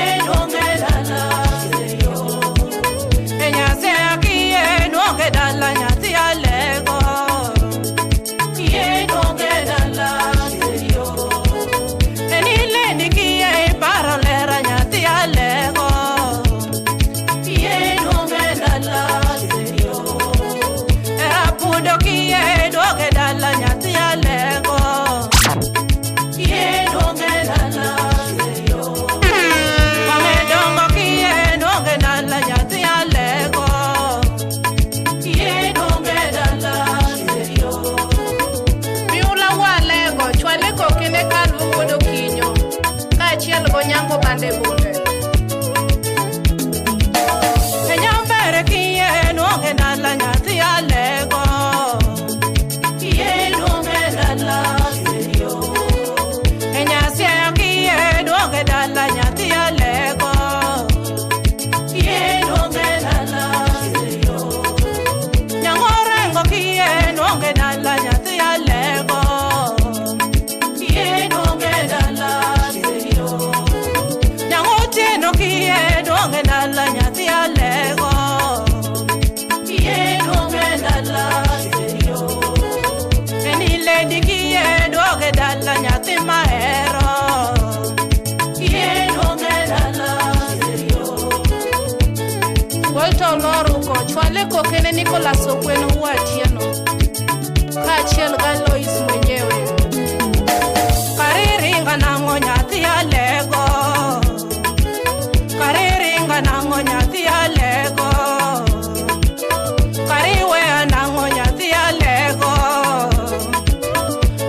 Lady kiye duoge dala nyathi mahero. Kiye duoge dala serio. Walter Oloruko chwale kokene Nicholas Ogweno Atieno kaachiel gi Alois mwenyewe. Kariringa nang'o nyathi alego. Kariringa nang'o nyathi alego. Kariweya nang'o nyathi alego.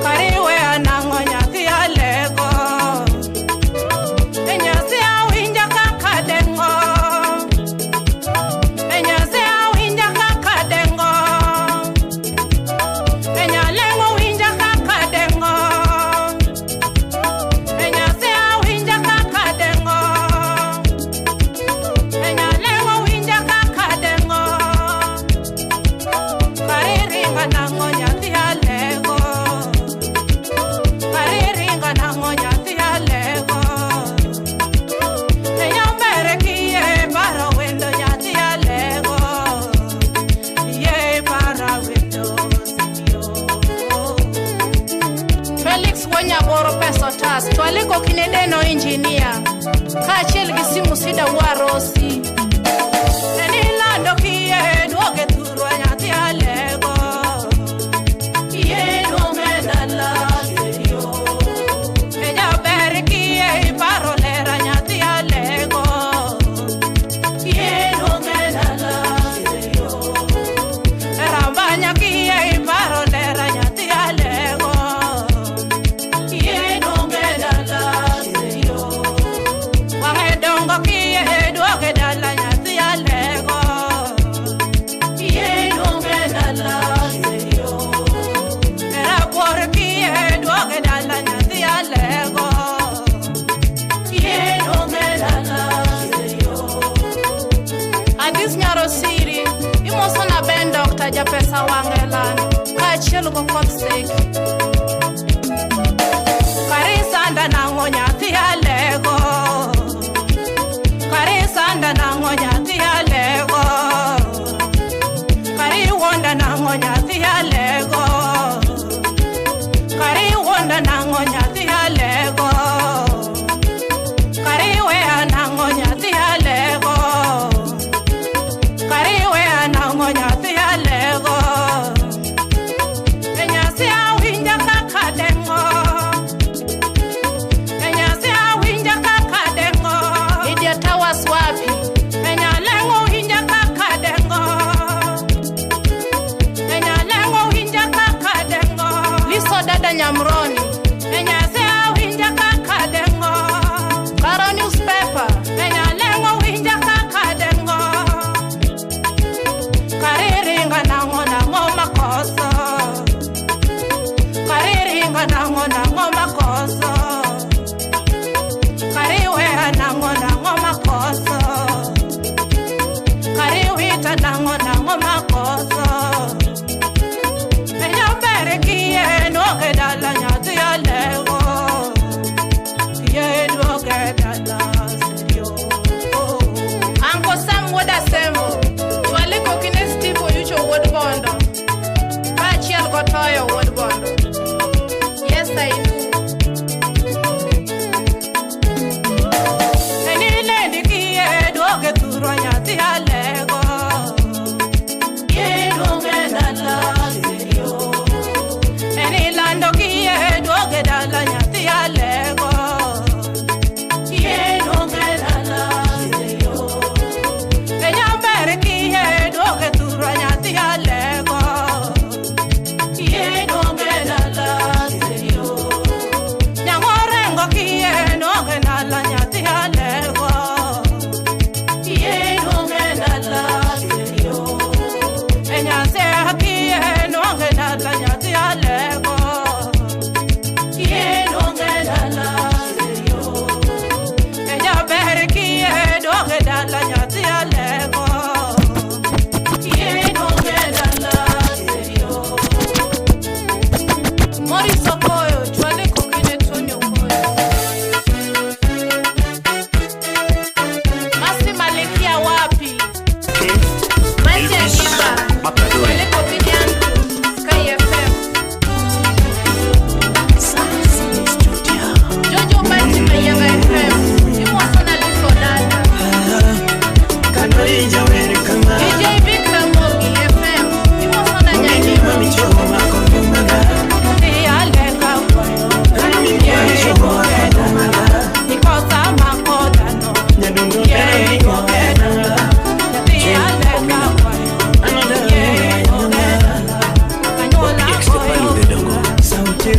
Kariweya nang'o nyathi alego. E nyathi awinja kaka dengo. E nyathi awinja kaka dengo. E nyalengo winja kaka dengo. E nyathi awinja kaka dengo. E nyalengo winja kaka dengo. Kariringa nang'o nyathi alego. Kariringa nang'o nyathi alego. E nyambere kiye paro wendo nyathi alego. Ye para wendo sio. Felix Wanyaboro pesa otas chwale kokine Deno injinia kaachiel gi simu sida warosi. Enilando kiye duoge thurwa nyathi alego. Kiye duoge dala serio. E jaber kiye iparo lera nyathi alego. Kiye duoge dala serio. Rambanya kiye iparo lera nyathi alego. Kiye duoge dala serio. Wang'e dongo kiye duoge dala nyathi alego. Kiye duoge dala serio. Rabuor kiye duoge dala nyathi alego. Kiye duoge dala serio. Adis Nyarosiri imoso na Ben Doctor japesa wang'e lando kaachiel go koth seki. Karisanda nang'o nyathi alego. Karisanda nang'o nyathi alego. Kariwonda nang'o nyathi alego. Kariwonda nang'o nyathi alego. Kariweya nang'o nyathi alego. Kariweya nang'o nyathi alego. E nyathi awinja kaka dengo. E nyathi awinja kaka dengo. Idia Towers wapi? E nyalengo winja kaka dengo. E nyalengo winja kaka dengo. Liso dada Nyamroni. E nyathi awinja kaka dengo. Karo newspaper. E nyalengo winja kaka dengo. Kariringa nang'o nang'o makoso. Kariringa nang'o nang'o makoso. Kariweya nang'o nang'o makoso. Kariwita nang'o nang'o makoso. E nyambere kiye duoge dala nyathi.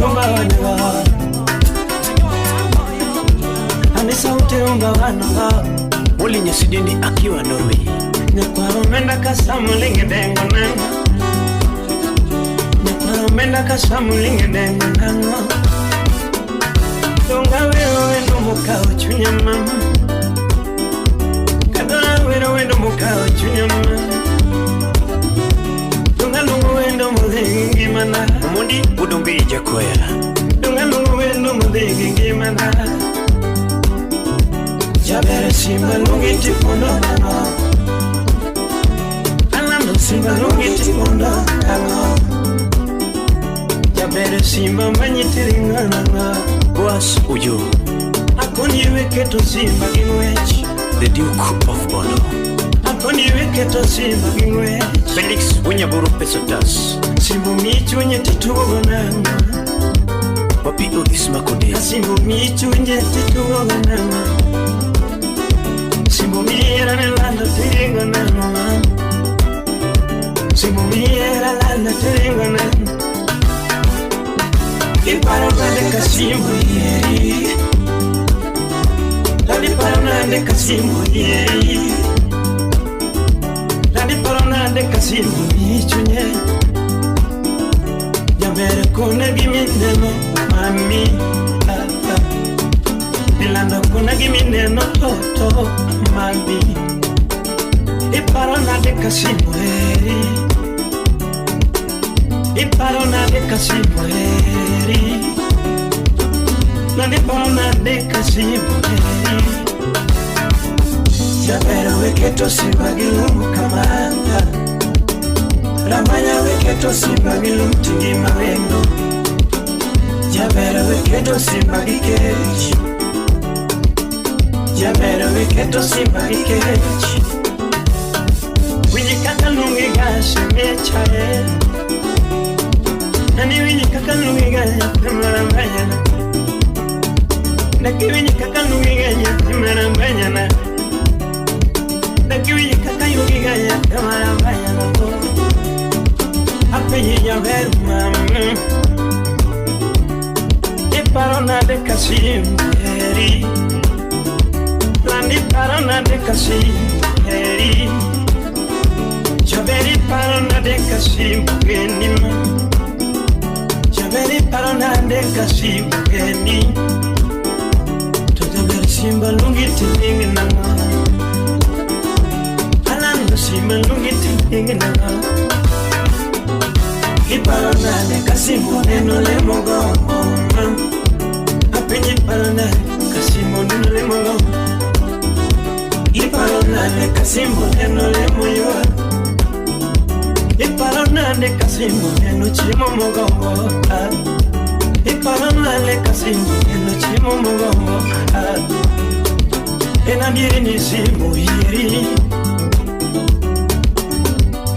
unga wanaga. Anisa ute unga wanaga. Moli Nyasidindi akiwa Norway. Nyakwaro menda kasamulinge dengo nango. Nyakwaro menda kasamulinge dengo nango. Donga wero wendo mukao chunya mama. Kadora wero wendo mukao chunya mama. Donga lungu wendo mudhingi mana. Omondi Udombi Jakoya. Donga lungu wendo mudhingi mana. Jabere simba lungi tipondo nango. Alando simba lungi tipondo nango. Jabere simba manyitiringa nango. Boas Ujo. Akoni weketo simba gingwech. The Duke of Bondo. Akoni weketo simba gingwech. Felix Unyaburu Pesotas. Simbo michunye titugo nango. Papi Odis Makonde. Simbo michunye titugo nango. Simbo miera nelando tiringo nango. Simbo miera lando tiringo nango. Iparo nande kasimbo yeri. Landi paro nande kasimbo yeri. Landi paro nande kasimbo michunye. Jabere kone gimineno mami. Milando kone gimineno toto mami. Iparo nande kasimbo yeri. Iparo nande kasimbo yeri. Nande paro nande kasimbo yeri. Jabere weketo simba gilum kamanga. Ramanya weketo simba gilum tingi mawendo. Jabere weketo simba gikech. Jabere weketo simba gikech. Winyi kaka lungi gashe mechae. Nani winyi kaka lungi gashe maramanyana. Naki winyi kaka lungi gashe maramanyana. Naki winyi kaka lungi gashe maramanyana. Apenyi jaber mama. Iparo nade kasimbo heri. Landi paro nade kasimbo heri. Jaberi paro nade kasimbo geni ma. Jaberi paro nade kasimbo geni. To jaberi simba lungi tilingi nanga. Alando simba lungi tilingi nanga. Iparo nade kasimbo neno lemo gombo. Apenyi paro nade kasimbo neno lemo gombo. Iparo nade kasimbo neno lemo ywa. Iparo nade kasimbo neno chiemo mogombo. Iparo nade kasimbo neno chiemo mogombo. En adieri ni simbo yieri.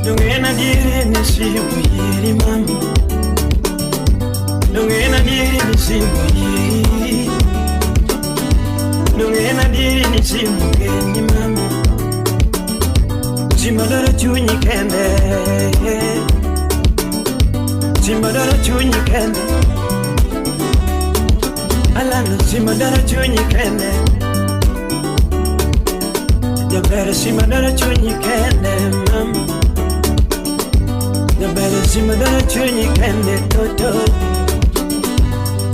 Donge en adieri ni simbo yieri mami. Donge en adieri ni simbo yieri. Donge en adieri ni simbo geni mami. Simba dwaro chunyi kende. Simba dwaro chunyi kende. Alando simba dwaro chunyi kende. Jaber simba dwaro chunyi kende mami. Jaber simba dwaro chunyi kende toto.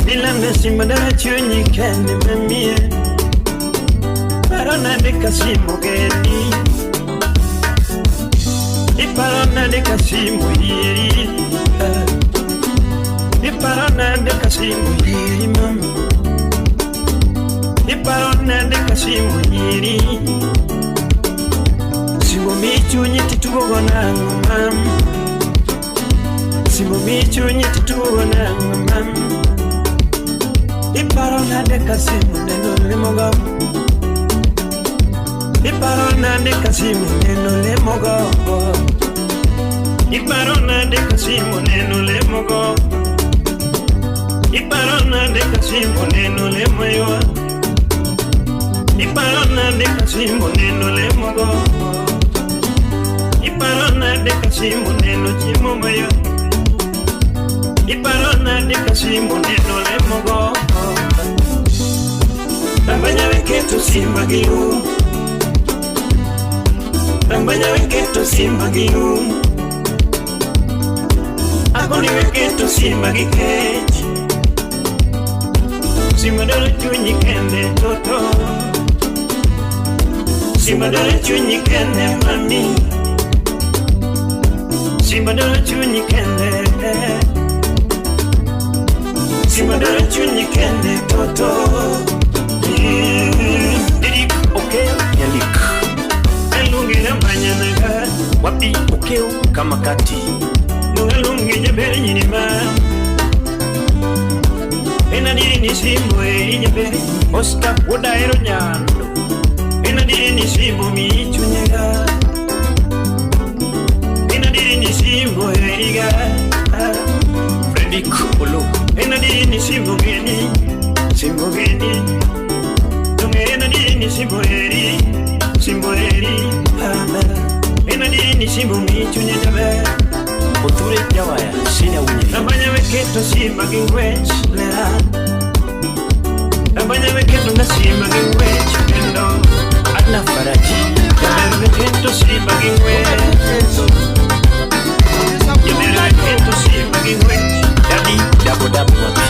Milando simba dwaro chunyi kende mami. Paro nade kasimbo geni. Iparo nade kasimbo yieri. Iparo nade kasimbo yieri mami. Iparo nade kasimbo yieri. Simbo michunyi titugo nango mami. Simbo michunyi titugo nango mami. Iparo nade kasimbo neno lemo gombo. Iparo nade kasimbo neno lemo gombo. Iparo nade kasimbo neno lemo gombo. Iparo nade kasimbo neno lemo ywa. Iparo nade kasimbo neno lemo gombo. Iparo nade kasimbo neno chiemo mayo. Iparo nade ka simbo neno lemogo. Rambanya weketo simba gi um. Rambanya weketo simba gi um. Akoni weketo simba gi kech. Simba dwaro chunyi kende toto. Simba dwaro chunyi kende mami. Simba dwaro chunyi kende. Simba dwaro chunyi kende toto. Didik Okel Nyalik. Elungi rambanya naga. Wapi Okel Kamakati. Nungalungi jaber nyinima. Enadiri ni simbo eri jaber. Oscar Wuodaero Nyando. Enadiri ni simbo mi chunyega. Enadiri ni simbo eriga. Fredrick Olo. Enadiri ni simbo geni. Simbo geni. Tunge enadiri ni simbo eri. Simbo eri. Enadiri ni simbo mi chunyega jaber. Othure Jawaya Sina Winyi. Rambanya weketo simba gi ng'wech lera. Rambanya weketo na simba gi ng'wech kendo. Adna Faraji. Jaber weketo simba gi ng'wech. Jaber weketo simba gi ng'wech. Dadi Dabo Dabo Wapi.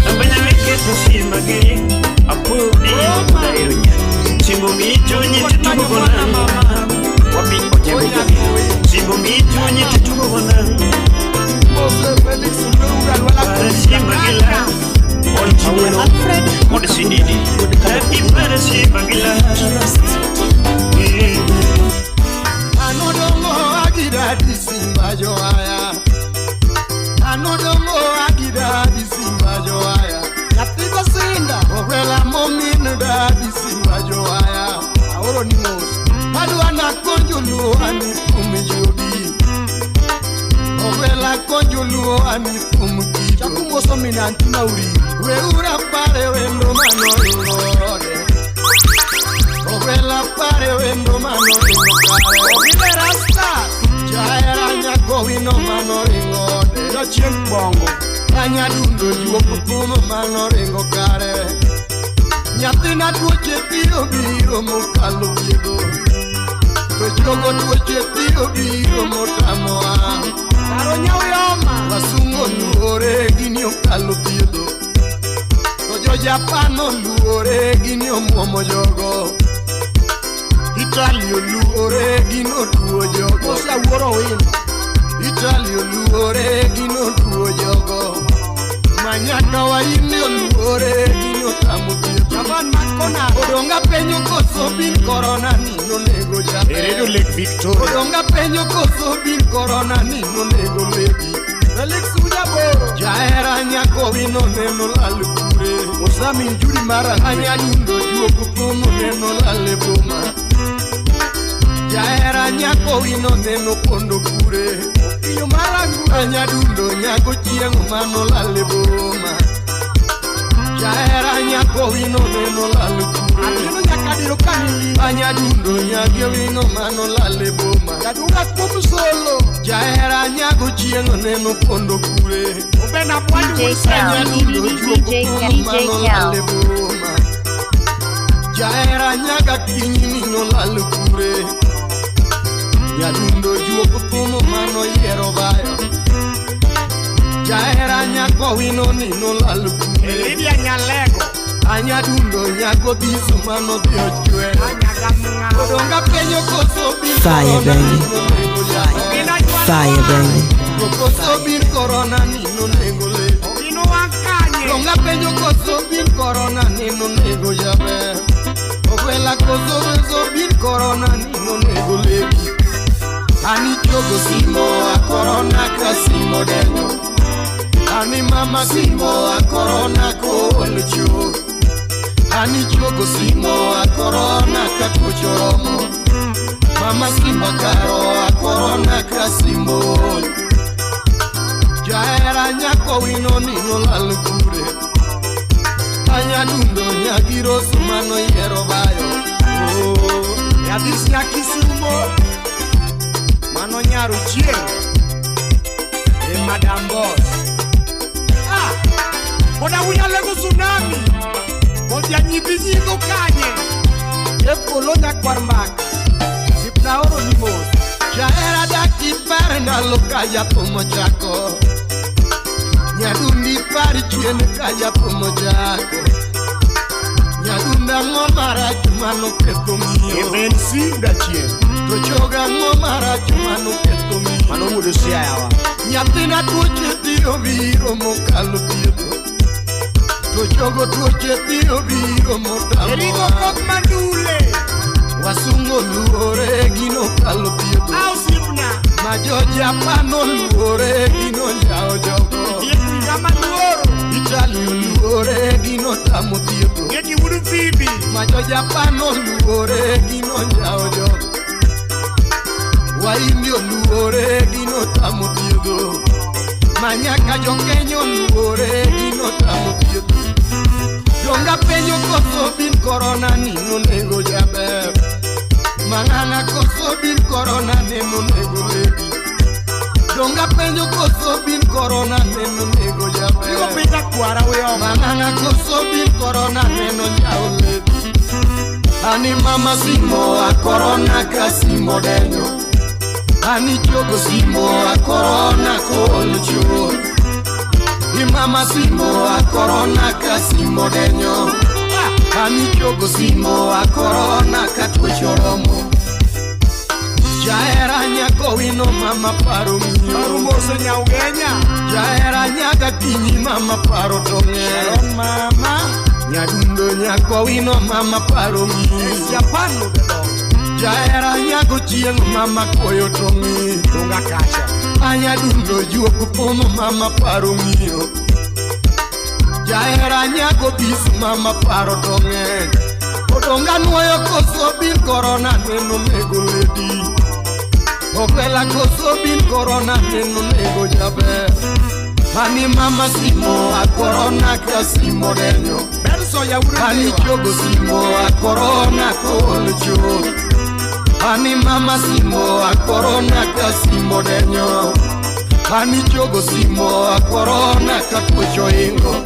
Rambanya weketo simba gi Apuoyo Wuodaero Nyando. Simbo mi chunyi titugo gona. Wapi Ojembe Jabir. Simbo mi chunyi titugo gona. Para simba gi la. Awelo Od Sididi. Para simba gi la. Anodongo agida di simba joaya. Anodongo agida di simba joaya. Nyathi sinda ogwela momin da di simba joaya. Aoro ni mos. Adwa na konjulu ani kum yudi. Ogwela konjulu ani kum kido. Chakumoso mina antina uri. Weura pare wendo mano ringode. Ogwela pare wendo mano ringode. Ogile rasta. Jaera nyako wino mano ringode. Jachieng' bongo. Anyadundo juok thum mano ringo kare. Nyathina tuoche biro biro mokalo thiedho. To jogo tuoche biro biro motamoa. Karo nyauyoma. Wasungu oluore gini okalo thiedho. To jo Japan oluore gini omuomo jogo. Italy oluore gini otuo jogo. Osia wuoro wino. Italy oluore gini otuo jogo. Manyaka waini oluore gini otamo thiedho. Japan makona. Odonga penyo koso bin korona ni nonego jaber. Eredo Lake Victoria. Odonga penyo koso bin korona ni nonego lady. Felix Ujaboro. Jaera nyako wino neno lal kure. Osami njuri mara. Anyadundo juok thum neno lal e boma. Jaera nyako wino neno pondo kure. Opiyo marangu. Anyadundo nyago chieng' mano lal e boma. Jaera nyako wino neno lal kure. Atieno nyakadiro kanili. Anyadundo nyage wino mano lal e boma. Jadunga kuom solo. Jaera nyago chieng' neno pondo kure. Obena bwandu DJ Cal, Anyadundo juok DJ thum Cal, DJ mano lal e Cal. boma. Jaera nyaga kinyi nino lal kure. Nyadundo juok thum mano yiero bayo. Jaera nyako wino nino lal kure. Lydia Nyalego. Anyadundo nyago dhiso mano dhi ochwe. Odonga penyo koso bin Fire, korona baby. ni nonego jaber. Fire, baby. To koso bin korona ni nonego le. Ogino wakanye. Donga penyo koso bin korona ni nonego jaber. Ogwela koso koso bin korona ni nonego lebi. Ani chogo simo a korona ka simo denyo. Ani mama simo a korona ko ol chuo. Ani chogo simo a korona ka tuoche oromo. Mama simba karo a korona ka simbo ol. Jaera nyako wino nino lal kure. Anyadundo nyagiro sumano yiero bayo. Oh. Yadis Nyakisumo. Mano nyaro chieng'. E Madam Boss. Nyithi nyigo kanye? Jeff Olo nyakwar mbaka. Sipna oro ni mos. Jahera dak ipar ndalo ka jathum ochako. Nyadundi par chien ka jathum ochako. Nyadundi ang'o marach manoketho miyo? MNC dachien. To chogo ang'o marach manoketho miyo? Mano wuod Siaya wa. Nyathina tuoche dhiyo biro mokalo thiedho. To chogo tuoche dhiyo biro motamo. Erigo kok mandule. Wasungu oluore gino kalo thiedho. Au sipna. Ma jo Japan oluore gino njawo jogo. Ng'ama luoro. Italy oluore gino tamo thiedho. Ng'eki wuod Phoebe. Ma jo Japan oluore gino njawo jogo. Waindi oluore gino tamo thiedho. Ma nyaka jo Kenya oluore gino tamo thiedho. Donga penjo koso bin korona ni nonego jaber. Mang'ana koso bin korona ne nonego lady. Donga penjo koso bin korona ne nonego jaber. Igo pita kwara we oko. Mang'ana koso bin korona ne nonjawo lady. Ani mama simo a korona ka simo denyo. Ani chogo simo a korona kol chuth. I mama simo a korona ka simo denyo. Ani chogo simo a korona ka tuoche oromo. Jahera nyako wino mama paro miyo. Paro mose nyaugenya. Jahera nyaka kinyi mama paro to ng'e. Sharon mama. Nyadundo nyako wino mama paro miyo. Japan lubedo. Jahera nyako chieng' mama koyo to ng'i. Dunga kacha. Anyadundo juok pomo mama paro miyo. Jahera nyako bis mama paro to ng'eny. Odonga nuoyo koso bin korona neno nego lady. Okwela koso bin korona neno nego jaber. Ani mama simo a korona ka simo denyo. Benso ya wuod Ani chogo simo a korona kol chuth. Ani mama simo a korona ka simo denyo. Ani chogo simo a korona ka tuoche oingo.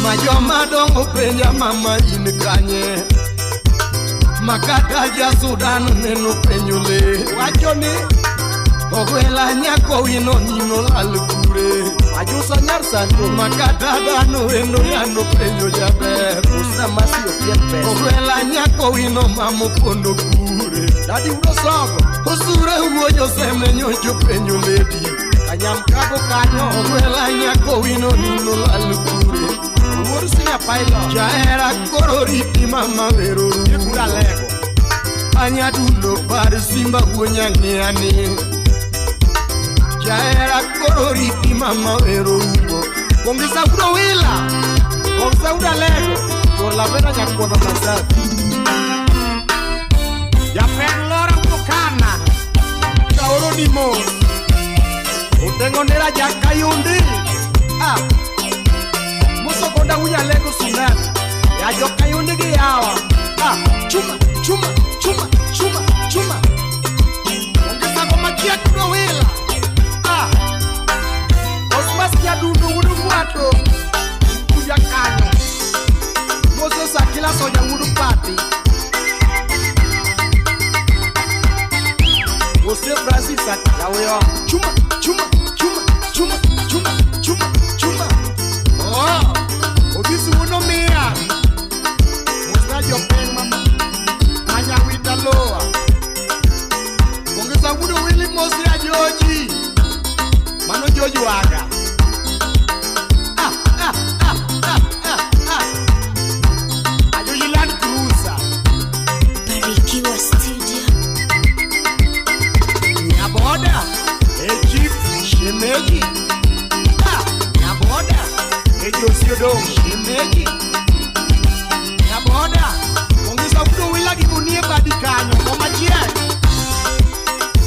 Ma joma dongo penja mama in kanye. Ma kata ja Sudan neno penjo le. Wacho ni Ogwela nyako wino nino lal kure. Ajusa nyar sando. Ma kata dhano endo yano penjo jaber. Usna masi opien pesa. Ogwela nyako wino mamo pondo kure. Dadi udo sogo. Osure wuoyo seme nyocho penjo lady. Kanyamkago kanyo. Ogwela nyako wino nino lal kure. Wuod Sinya pilot. Jahera koro riti mama wero rumo. Kura lego. Anyadundo par simba wuonya ng'iyani. Jahera koro riti mama wero rumo. Bongisa udo wila. Bongisa udo lego. Kola vena nyakuono masafi. Japen lora ukana. Kaoro ni mos. Otengo nera jakayundi. Ah. Muso konda unya lego sunat. Ya jokayundi gi yawa. Ah. Chuma, chuma, chuma, chuma, chuma. Ongeza kwa machiek udo wila. Ah. Osmas nyadundo wudu mwato. Kuja kanyo. Moses Akila soja wudu pati. Jose Francis Ataweyo. Chuma, chuma, chuma, chuma, chuma, chuma, chuma. Oh. Obisi wuono miya. Mosna jopeng mama. Manyawita loa. Ongeza wudo wili mosi ajoji. Mano joji waga. Ah, ah, ah, ah, ah, ah. Ajoji Land Cruiser. Barikiwa Studio. Nyaboda. E chief shemeji. Ah, nyaboda. E Josi Odong shemeji. Nyaboda. Ongeza wudo wila gi gunie badi kanyo. Koma chiek.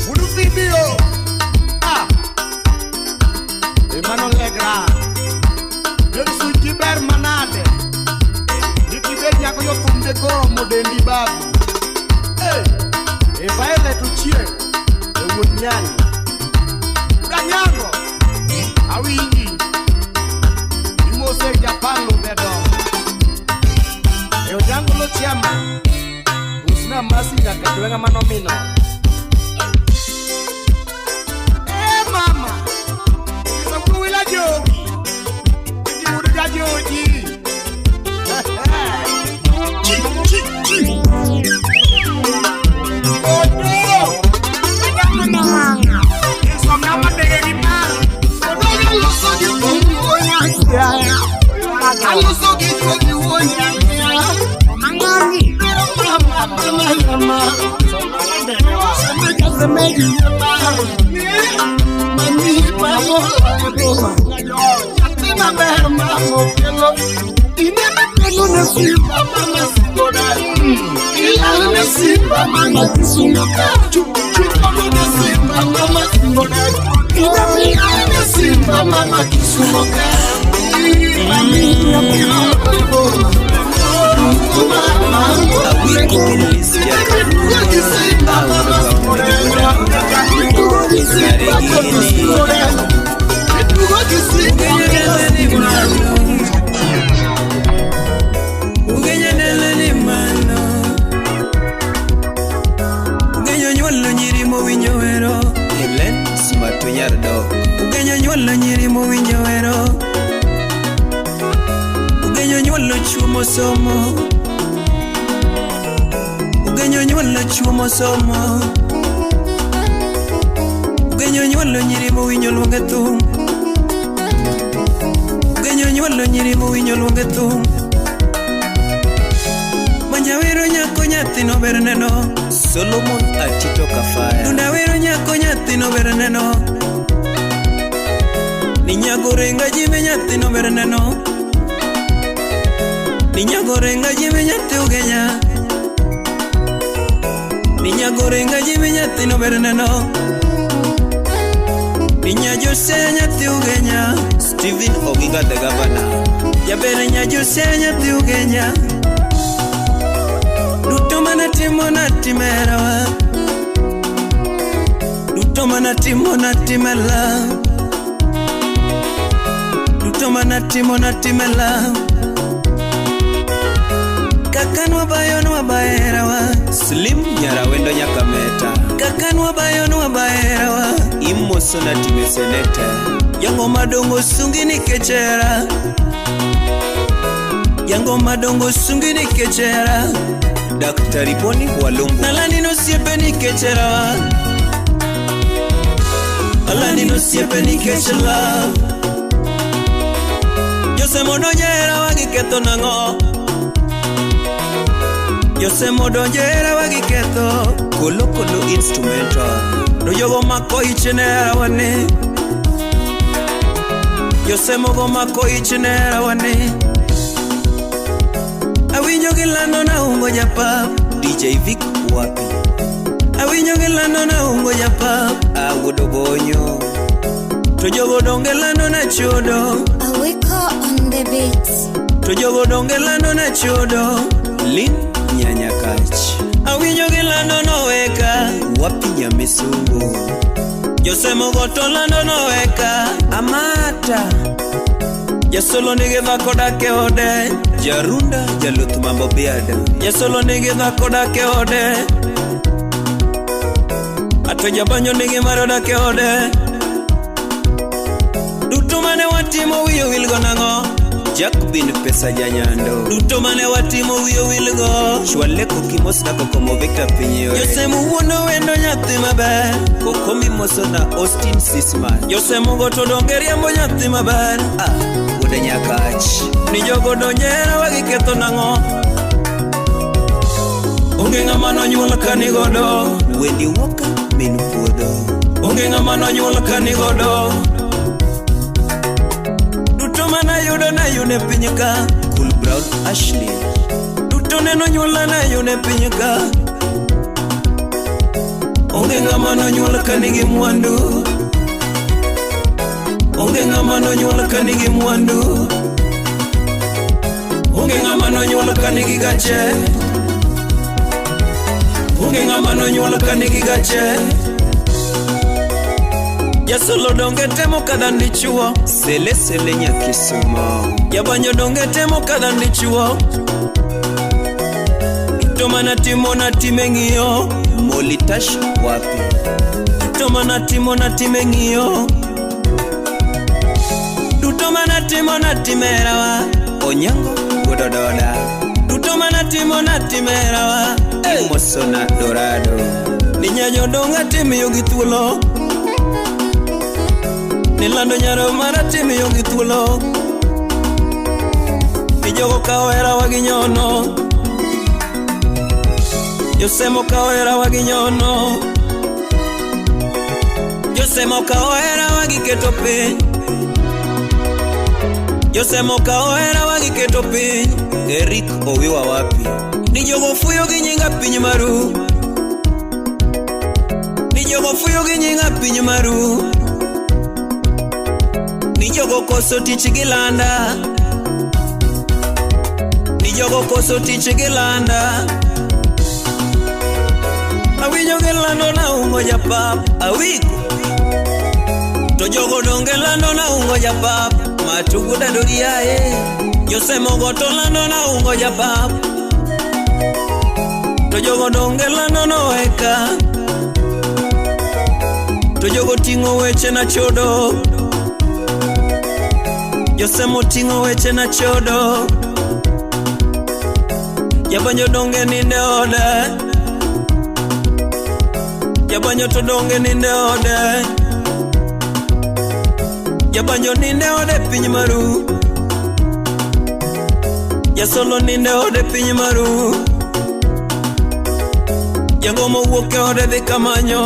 Wudu video. Ah. Emmanuel Legra. Yesu jiber manade. Nikibed nyako yo thumbe koromo dendi babu. Hey. E Violet Ochieng. E wuod Nyali. Udanyango. Awinji. Imose Japan lubedo. Dwenga mano mino. Eh mama, isakuwila jogi, ikiwuduga joji. Chi chi chi. Odo, isomna madege gi ma. Odo loso gi kumbo ya. Aloso gi jogi wonya. Mangangi. Mama mama mama. Somo Ugenyo nyuolo chuo mosomo Ugenyo nyuolo nyiri mowinjo luonge thum Ugenyo nyuolo nyiri mowinjo luonge thum Manyawero nyako nyathi nober neno Solomon Atito Kafaya Dunda wero nyako nyathi nober neno Ninyago renga jime nyathi nober neno Ninyago renga jime nyathi Ugenya Ninyago renga jime nyathi nober neno Ninya Jose nyathi Ugenya Stephen Oginga the governor Jabere nya Jose nyathi Ugenya Duto manatimo natimerawa Duto manatimo natimela Duto manatimo natimela Kakanwa bayonwa bayerawa Slim Nyarawendo Nyakameta Kakanwa bayonwa bayerawa Imosona time seneta Yango madongo sungi nikechera Yango madongo sungi nikechera Daktari Boni Walumbu Nalani no siepe nikechera Nalani no siepe nikechera Jose modonyera wagiketo nango Jose modonyera wagiketo Kolo kolo instrumental Noyogo mako ichenera wane Jose mogo mako ichenera wane Awinjo gilando na ungo japa DJ Vic wapi Awinjo gilando na ungo japa Awuodo bonyo To jogo donge lando na chodo Awiko on the beat. To jogo donge lando na chodo Lin Nyanyakach Awinjo gilando noweka Wapi Nyamisungu Jose mogo to lando noweka Amata Jasolo nigi dhako dak e ode Jarunda jaluth mambo biada Jasolo nigi dhako dak e ode Ato jabanjo nigi mare dak e ode Duto mane watimo wiyo wilgo nang'o Jack bin pesa janyando Duto mane watimo wiyo wilgo Chwale kokimos na kokomo Victor Pinyo Jose muwuondo wendo nyathi maber Kokomi moso na Austin Sisman Jose mugo to donge riembo nyathi maber Ah, wuode Nyakach Ni jogo donjera wagiketho nang'o Onge ng'ama nonyuol ka nigodo Wendi Walker min puodho Onge ng'ama nonyuol ka nigodo Duto manayudo nayudo e piny ka Cool Brown Ashley Duto nenonyuola nayudo e piny ka Onge ng'ama nonyuol ka nigi mwandu Onge ng'ama nonyuol ka nigi mwandu Onge ng'ama nonyuol ka nigi gache Onge ng'ama nonyuol ka nigi gache Jasolo donge temo kadhan dichuo Sele sele nyakisumo Jabanjo donge temo kadhan dichuo Duto manatimo natime ng'iyo Molitash wapi. Duto manatimo natime ng'iyo. Duto manatimo natimerawa Onyango wuodododa. Duto manatimo natimerawa Imosona Dorado. Ni nyajodong' atimiyo gi thuolo. Nilando nyaro mar atimiyo gi thuolo. Ni jogo kawo herawa gi nyono. Josemo kawo herawa gi nyono. Josemo kawo herawa gi keto piny. Josemo kawo herawa gi keto piny. Eric Owiwa wapi. Ni jogo fuyo gi nyinga piny maru. Ni jogo fuyo gi nyinga piny maru. Ni jogo koso tich gi landa. Ni jogo koso tich gi landa. Awinjo gi lando na ungo japap awiko. To jogo donge lando na ungo japap matugu dadori yae. Josemogo to lando na ungo japap. To jogo donge lando no eka. To jogo ting'o weche na chodo. Josemo ting'o weche na chodo. Jabanjo donge ninde ode. Jabanjo to donge ninde ode. Jabanjo ninde ode piny maru. Jasolo ninde ode piny maru. Jangomo wuok e ode dhi kamanyo.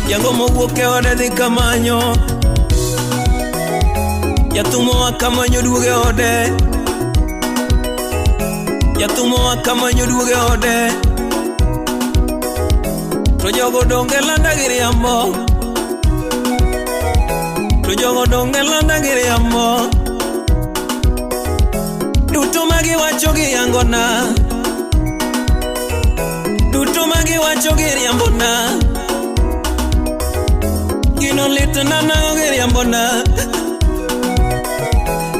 Jangomo wuok e ode dhi kamanyo. Jathumo wa kamanyo duogo e ode. Jathumo wa kamanyo duogo e ode. To jogo donge landa gi riambo. To jogo donge landa gi riambo. Duto magiwacho giyangona. Duto magiwacho giriambona. Gino litna nang'o giriambona.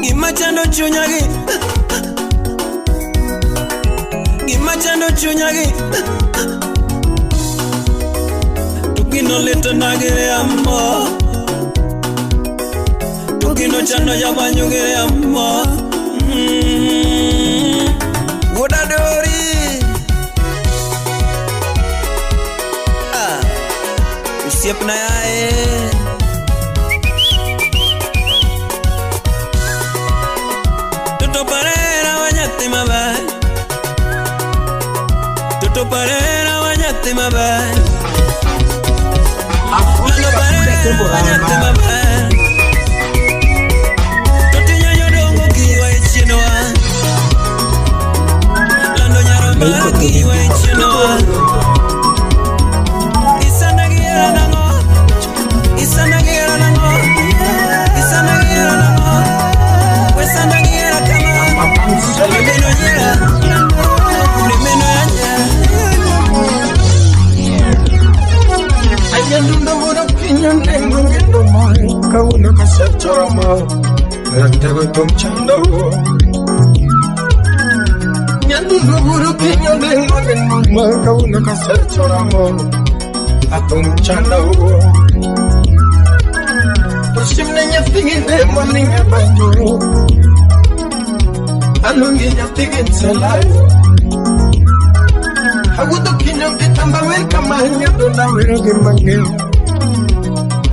Gima chando chunya gi. Gima chando chunya gi. To gino litna giriambo. To gino chando jabanyo giriambo. Wuoda dori. Ah, osiepna yae. Toto parera wa nyathi maber. Toto parera wa nyathi maber. Lando parera wa nyathi maber. Toto nyanya dongo kiwa e chienwa. Lando nyaro mar kiwa e chienwa. Isana giera nang'o? Isana giera nang'o? Isana giera nang'o? Wesana giera kama. Lemeno nyiera. Lemeno yanya. Ayandundo wuodo kinyo nengo ngendo mar kawuono kasechoromo Rantego tom chando. Nyandundo wuodo kinyo nengo ngendo mar kawuono kasechoromo Atom chando. Tosimne nyathigi ne moninge banjo. Alungi nyathigi tselayo. Awuotho kinyo kitamba wer kama nyadola wero gi mang'eyo.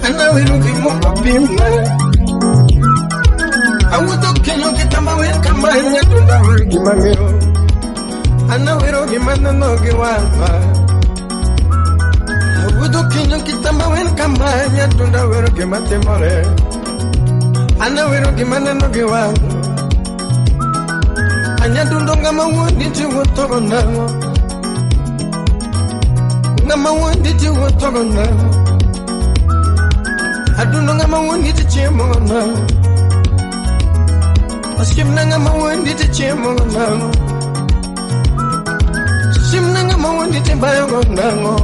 An awero gi moko pimna. Awuotho kinyo kitamba wer kama nyadola wero gi mang'eyo. An awero gi maneno gi wang'a. Awuotho kinyo kitamba wer kama nyadola wero gi matimore. An awero gi maneno gi wang'a. Anyadundo ng'ama wuondi tiwuotho go nang'o. Ng'ama wuondi tiwuotho go nang'o. Adundo ng'ama wuondi tichiemo go nang'o. Osiepna ng'ama wuondi tichiemo go nang'o. Osiepna ng'ama wuondi tibayo go nang'o.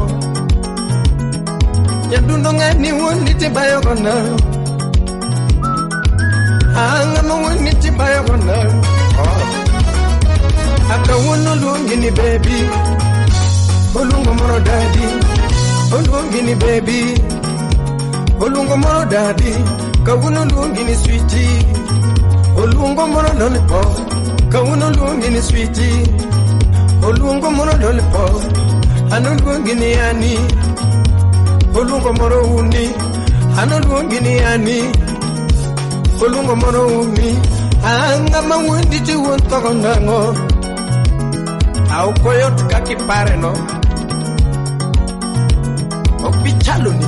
Nyadundo ng'ani wuondi tibayo go nang'o. Ah, ng'ama wuondi tibayo go nang'o. Oh. Akawuono luongi ni baby, oluongo moro daddy, oluongi ni baby, oluongo moro daddy, kawuono luongi ni sweetie, oluongo moro lollipop, kawuono luongi ni sweetie, oluongo moro lollipop, an oluongi ni ani, oluongo moro uni, an oluongi ni ani, oluongo moro umi, an ng'ama wuondi to iwuon thogo nang'o? Ok oyot kaka ipareno, ok bi chaloni.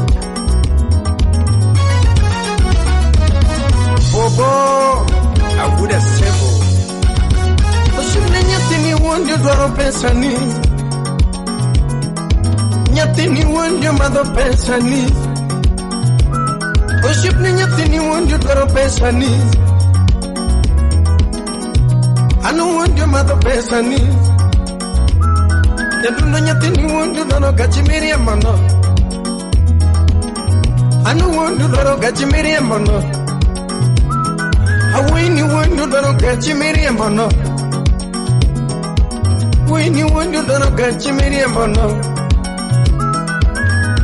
Bobo Aguda Sebo Osiepne nyathini wuondi dwaro pesani, nyathini wuondi madho pesani, osiepne nyathini wuondi dwaro pesani, an wuondi madho pesani. Nyadundo nyathini wuondi dwaro gachi miriembono, an wuondi dwaro gachi miriembono, awuoyini wuondi dwaro gachi miriembono, wuoyini wuondi dwaro gachi miriembono.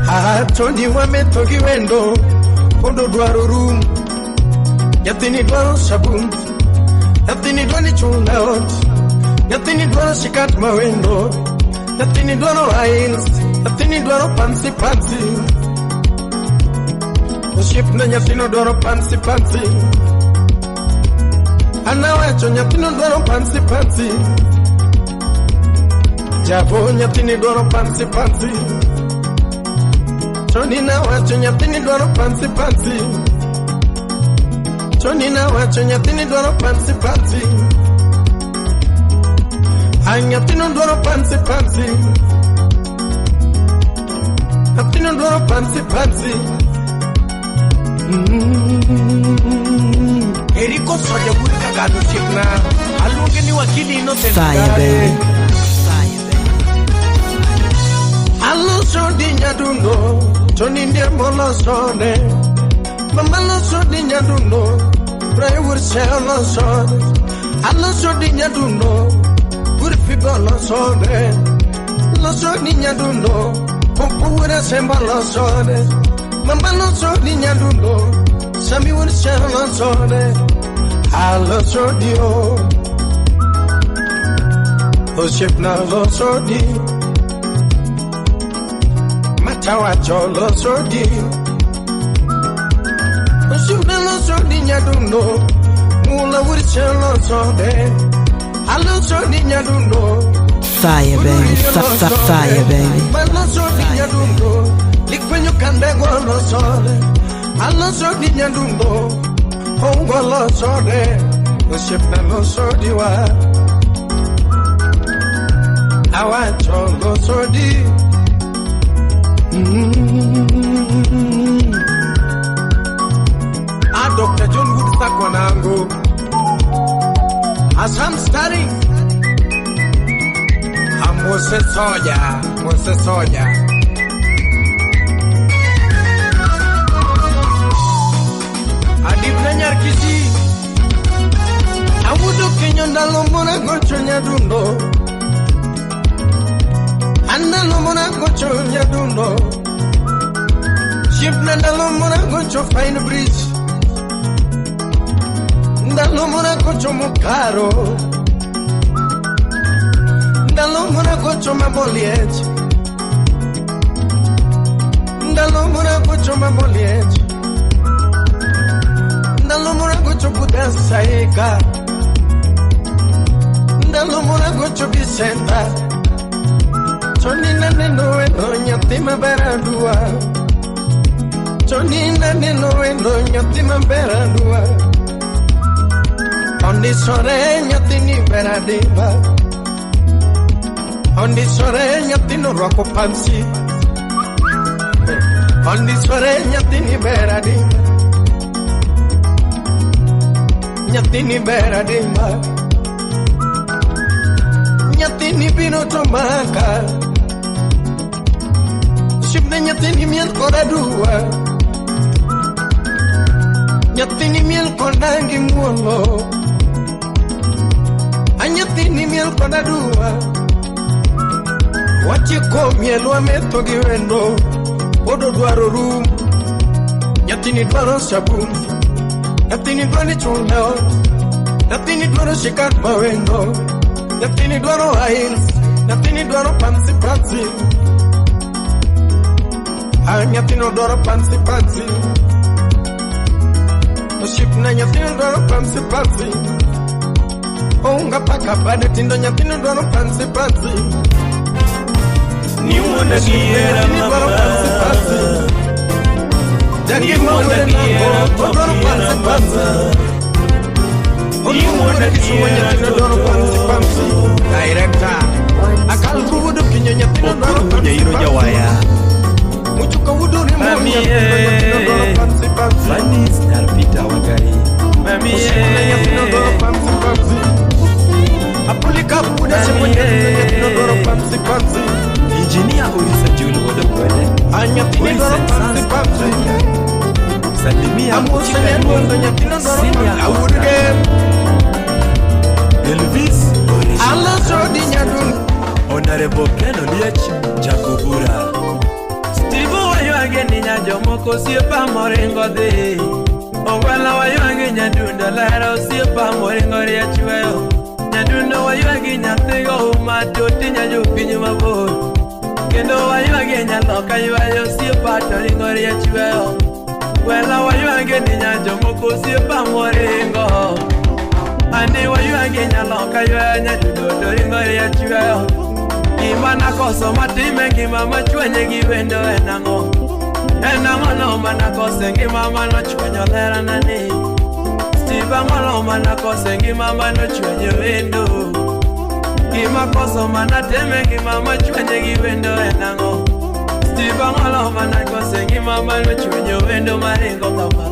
Ah, Tony wametho gi wendo, pod odwaro rum, nyathini dwaro sabun, nyathini dwaro ni chula ot, nyathini dwaro sikat mawendo, nyathini dwaro ails, nyathini dwaro pansi pansi, osiepna nyathino dwaro pansi pansi, an awacho nyathino dwaro pansi pansi, jabo nyathini dwaro pansi pansi, Tony nawacho nyathini dwaro pansi pansi, Tony nawacho nyathini dwaro pansi pansi, a nyathino dwaro pansi pansi, nyathino dwaro pansi pansi. Eriko Soja wuod Kagado osiepna, aluonge ni wakili Innocent Fire, Gare. baby. Aloso di nyadundo, Tony ndiembo losone, mama loso di nyadundo, Bray se losone, aloso di nyadundo, wuod figo losone, loso di nyadundo, pompo wuod sembo losone, mama loso di nyadundo, Sami wuod se losone, aloso di o, osiepna loso di. Matawacho loso di, osiepna loso di nyadundo, mula wuod se losone, aloso di nyadundo. Fire, baby. Fire, baby. Maloso di nyadundo, likwenyo kandego losone, aloso di nyadundo, ongo losone, osiepna loso di wa, awacho loso di. A Dr. John Wood Sakwanango Asam Starring a Mose Soja, Mose Soja. Adibna Nyarkisi Awudo kenyo ndalo mora gocho nyadundo, an ndalo mora gocho nyadundo, osiepna ndalo mora gocho fine bridge, ndalo mora gocho mukaro, ndalo mora gocho maboliech, ndalo mora gocho maboliech, ndalo mora gocho budasaeka, ndalo mora gocho Vicenta, Tony naneno wendo nyathi maber aduwa, Tony naneno wendo nyathi maber aduwa, ondisore nyathini ber adimba, ondisore nyathino rwako pansi, ondisore nyathini ber adimba, nyathini ber adimba, nyathini biro to maka, osiepne nyathini miel kod aduwa, nyathini miel koda gi muolo, a nyathini miel kod aduwa. Wachako miel wametho gi wendo. Pod odwaro rum. Nyathini dwaro sabun. Nyathini dwaro ni chulne ot. Nyathini dwaro shikat mawendo. Nyathini dwaro heels. Nyathini dwaro pansi pansi. Ah, nyathino dwaro pansi pansi. Osiepna nyathino dwaro pansi pansi. Onga paka bade tindo nyathino dwaro pansi pansi. Ni wuonda gi hera Nyathini dwaro pansi pansi. Jangi mawere nango odwaro pansi pansi. Ni wuonda gi Kisumo hera nyathino dwaro pansi pansi. Director. Akal ruodo kinyo nyathino dwaro Okuru pansi Nyairo pansi. Jawaya. Muchuka wudo ni mo Mami, nyathino dwaro eh. pansi pansi. Vanis nyar Peter Wagari. Mami, Osiepna nyathino dwaro eh. pansi pansi. Apolika wuda semo Mami, nyathino dwaro eh. pansi pansi. Engineer Orisa Jul wuod Ogwende. Ah, nyathini dwaro Orisa pansi Sans pansi. Salimia Amusa Ochika nyaduondo nyathino dwaro Senior pansi. Awuod game. Elvis Orisa. Aloso di nyadun. Honorable Ken Oliech Jakobura. Steve waywage ni nya jomoko osiepa moringo dhi. Ogwala waywagi nyadundo lero osiepa moringo riech weyo. Nyadundo waywagi nyathigo uma toti nya jopiny mabor. Kendo waywagi nyaloka ywayo osiepa to ringo riech weyo. Gwela waywagi ni nya jomoko osiepa moringo. Andi waywagi nyaloka ywayo nyadundo to ringo riech weyo. Gima nakoso matime ngima machwenye gi wendo en ang'o? En ang'o no manakose ngima manochwenyo lerana ni? Steve ang'o no manakose ngima manochwenyo wendo? Gima koso manatime ngima machwenye gi wendo en ang'o? Steve ang'o no manakose ngima manochwenyo wendo maringo kama?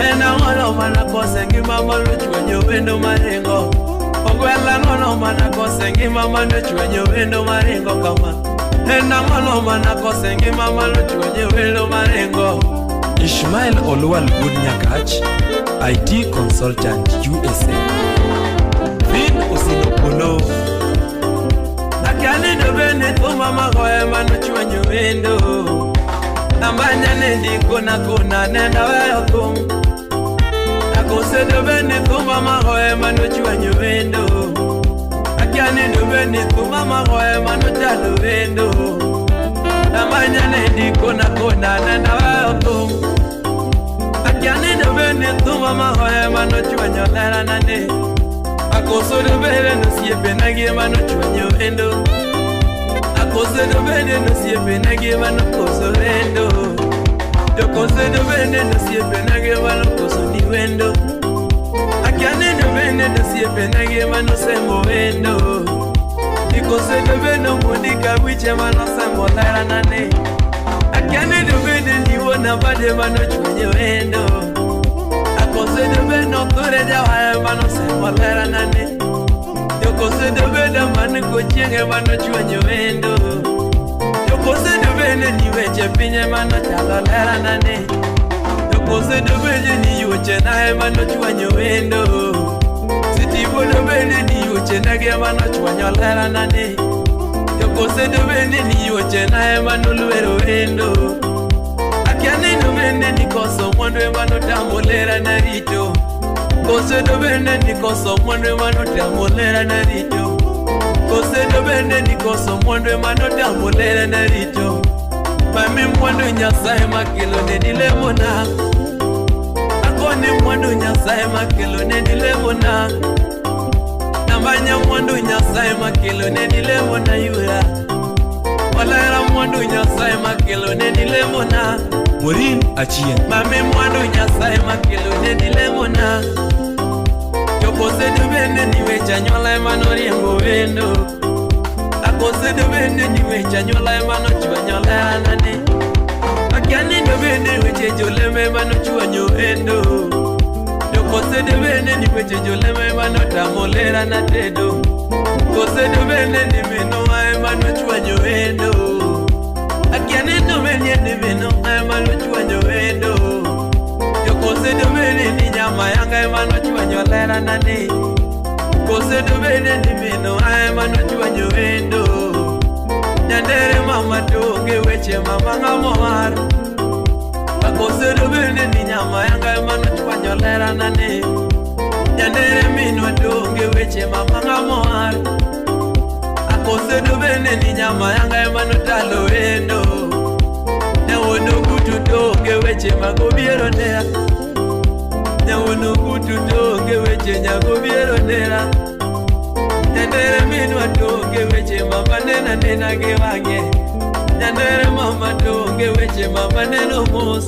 En ang'o no manakose ngima manochwenyo wendo maringo? Ogwela ng'ono manakose ngima manochwenyo wendo maringo kama? En ang'o no manakose ngima manochwenyo wendo maringo? Ishmael Olwal wuod Nyakach, IT Consultant USA. Vin Osino Polo. Akiani bende thuma magoye manochwenyo wendo. Amanya nendi kona kona nenda weyo thum. Akosedo bende thuma magoye manochwenyo wendo. Akiani bende thuma magoye manochalo wendo. Amanya nendi kona kona nenda weyo thum. Akiani bende thuma magoye manochwenyo lerana ne. Akosedo bende nosiepe nagi manochwenyo wendo. Akosedo bende nosiepe nagi manokoso wendo. Jokosedo bende nosiepe nagi manokoso ni wendo. Akiani bende nosiepe nagi manosemo wendo. Ikosedo bende omodika wiche manosemo lerana ne. Akiani bende niwuona bade manochwenyo wendo. Akosedo bende othure jawaya manosemo lerana ne. Jokosedo bende man kochienge manochwenyo wendo. Jokosedo bende ni weche pinye manochalo lerana ne. Jokosedo bende ni yuoche na manochwenyo wendo. Sitibodo bende ni yuoche nage manochwenyo lerana ne. Jokosedo bende ni yuoche na manolwero wendo. Akiani bende ni koso mwandu manotamo lerana rito. Kosedo bende ni koso mwandu manotamo lerana rito. Kosedo bende ni koso mwandu manotamo lerana rito. Mami mwandu Nyasaye makelo ne dilemona. Akoni mwandu Nyasaye makelo ne dilemona. Namanya mwandu Nyasaye makelo ne dilemona yura. Walera mwandu Nyasaye makelo ne dilemona. Maureen Achien. Mami mwandu Nyasaye makelo ne dilemona. Jokosedo bende ni weche anyuola manoriembo wendo. Akosedo bende ni weche anyuola manochwenyo lerana ne. Akiani bende weche jolembe manochwenyo wendo. Jokosedo bende ni weche jolembe manotamo lerana tedo. Kosedo bende ni mino manochwenyo wendo. Akiani bende ni mino manochwenyo wendo. Jokosedo bende ni nyama yanga manochwenyo lerana ne. Kosedo bende ni mino manochwenyo wendo. Nyandere mama donge weche mama ng'amo mar. Akosedo bende ni nyama yanga ema nochwanyo lerana ni. Nyandere minwa donge weche mama ng'amo mar. Akosedo bende ni nyama yanga ema notalo wendo. Nyawono kutu donge weche magobiero nera. Nyawono kutu donge weche nyagobiero nera. Nyandere minwa donge weche mama nena nena gi wang'e. Nyandere mama donge weche mama neno mos.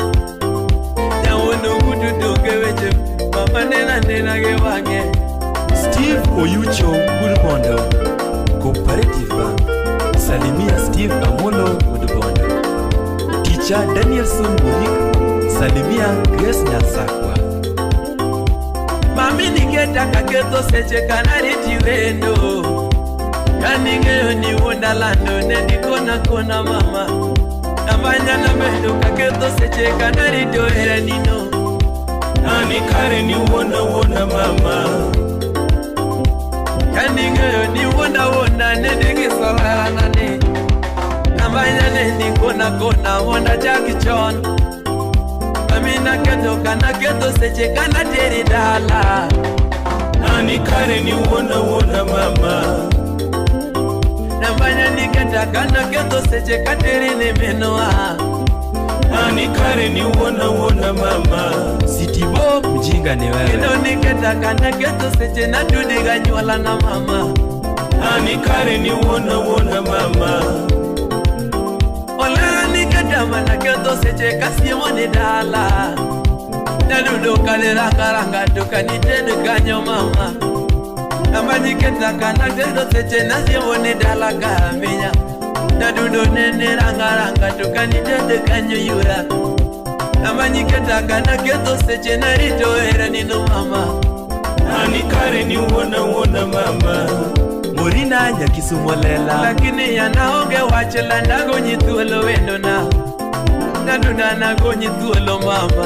Nyawono kutu donge weche mama nena nena gi wang'e. Steve Oyucho Wuod Cooperative Bank. Salimia Steve Amolo Wuod Bondo. Teacher Danielson Murik. Salimia Grace Nyansakwa. Mami niketa kaketho seche kanariti wendo. Kaning'eyo ni wuonda lando ne dikona kona mama. Namanya nabedo kaketho seche kanarito heranino. Nani kare ni wuonda wuonda mama. Kaning'eyo ni wuonda wuonda ne digiso herana ni. Namanya ne dikona kona wuonda chaki chon. Mami naketho kanaketho seche kanateri dala. Nani kare ni wuonda wuonda mama. Namanya niketa kanaketho seche kateri ni menoa. Nani kare ni wuonda wuonda mama. Sitibo mjinga ni wewe. Kendo niketa kanaketho seche natudiga nyuola na mama. Nani kare ni wuonda wuonda mama. Olera niketa manaketho seche kasiemo ni dala. Nadudo kale ranga ranga toka nitedo kanyo mama. Namanyiketa kanaketho seche nasiemo ni dala kaminya. Nadudo nene ranga ranga toka nitedo kanyo yura. Namanyiketa kanaketho seche narito heranino mama. Nani kare ni wuonda wuonda mama. Morina Nyakisumo lela. Lakini yanaonge wach landa gonyi thuolo wendona. Naduna nagonyi thuolo mama.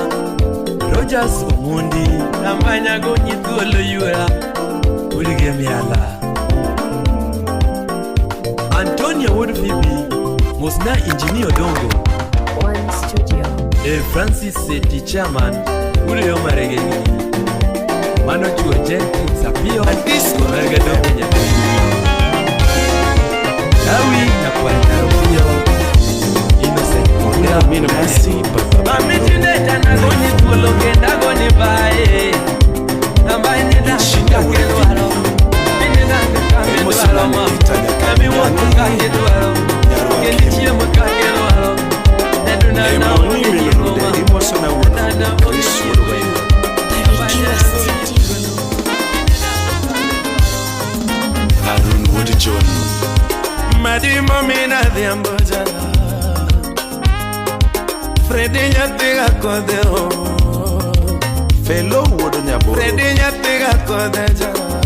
Rogers Omondi. Namanya gonyi thuolo yura. Ulige miala. Antonio Wood Phoebe. Mosna Engineer Dongo. One Studio. E Francis Seti Chairman. Ule Omaregeni. Mano chuo Jenkins Apio. Omerga Dongo Nyakisumo. Dawi Nyakwar Innocent Orula Mina Messi Papa. Mami tineta nagonyi thuolo kendo agoni bae. Namanye dakika kedwaro. Mine nanga kamidwaro ma. Kamiwuotho kakidwaro. Kendo chiemo kakidwaro. Naduna naonge nyingoma. Imosona wuon Nana Chris onge Wuod Waino. Barikiwa Studio. Harun Wuod John. Madimo mina dhiambo jala. Fredi nyathi gakodhe o. Felo Wuod Nyaboro. Fredi nyathi gakodhe jala.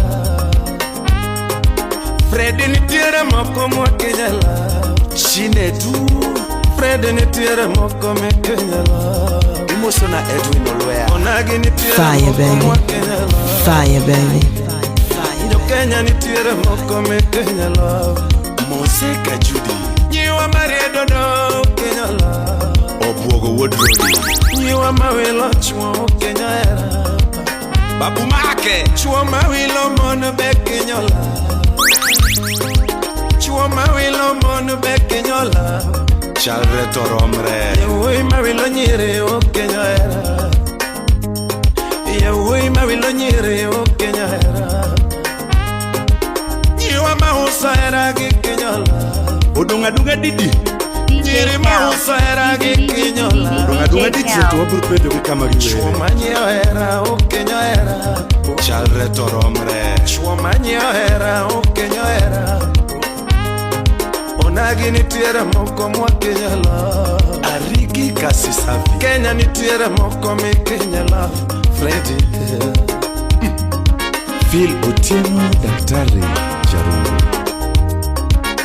Fredi nitiere moko mwakinyala. Chinedu. Fredi nitiere moko mikinyala. Imosona Edwin Olweya. Onagi nitiere Fire, moko baby. mwakinyala. Fire, baby. Jo Kenya nitiere moko mikinyala. Mose Kajudi. Nyiwa mariedo do kinyala. Obwogo Wuod Rodi. Nyiwa mawilo chuo Kenya hera. Babu Make. Chuo mawilo mon be kinyola. Chuo mawilo mon be kinyola. Chalre to romre. Yawuoyi mawilo nyiri o Kenya hera. Yawuoyi mawilo nyiri o Kenya hera. Nyiwa mauso hera gi kinyola. Odong' adung'a didi. DJ Nyiri Cal. mauso hera gi kinyola. Odong' adung'a DJ dichiel Cal. to wabiro bedo gi kama Chuo giwere. manyiewo hera o Kenya hera. Chalre to romre. Chuo manyiewo hera o Kenya hera. Onagi nitiere moko mwakinyala. Arigi Kasisavi. Kenya nitiere moko mikinyala. Fredi. Phil Otieno Daktari Jarungu.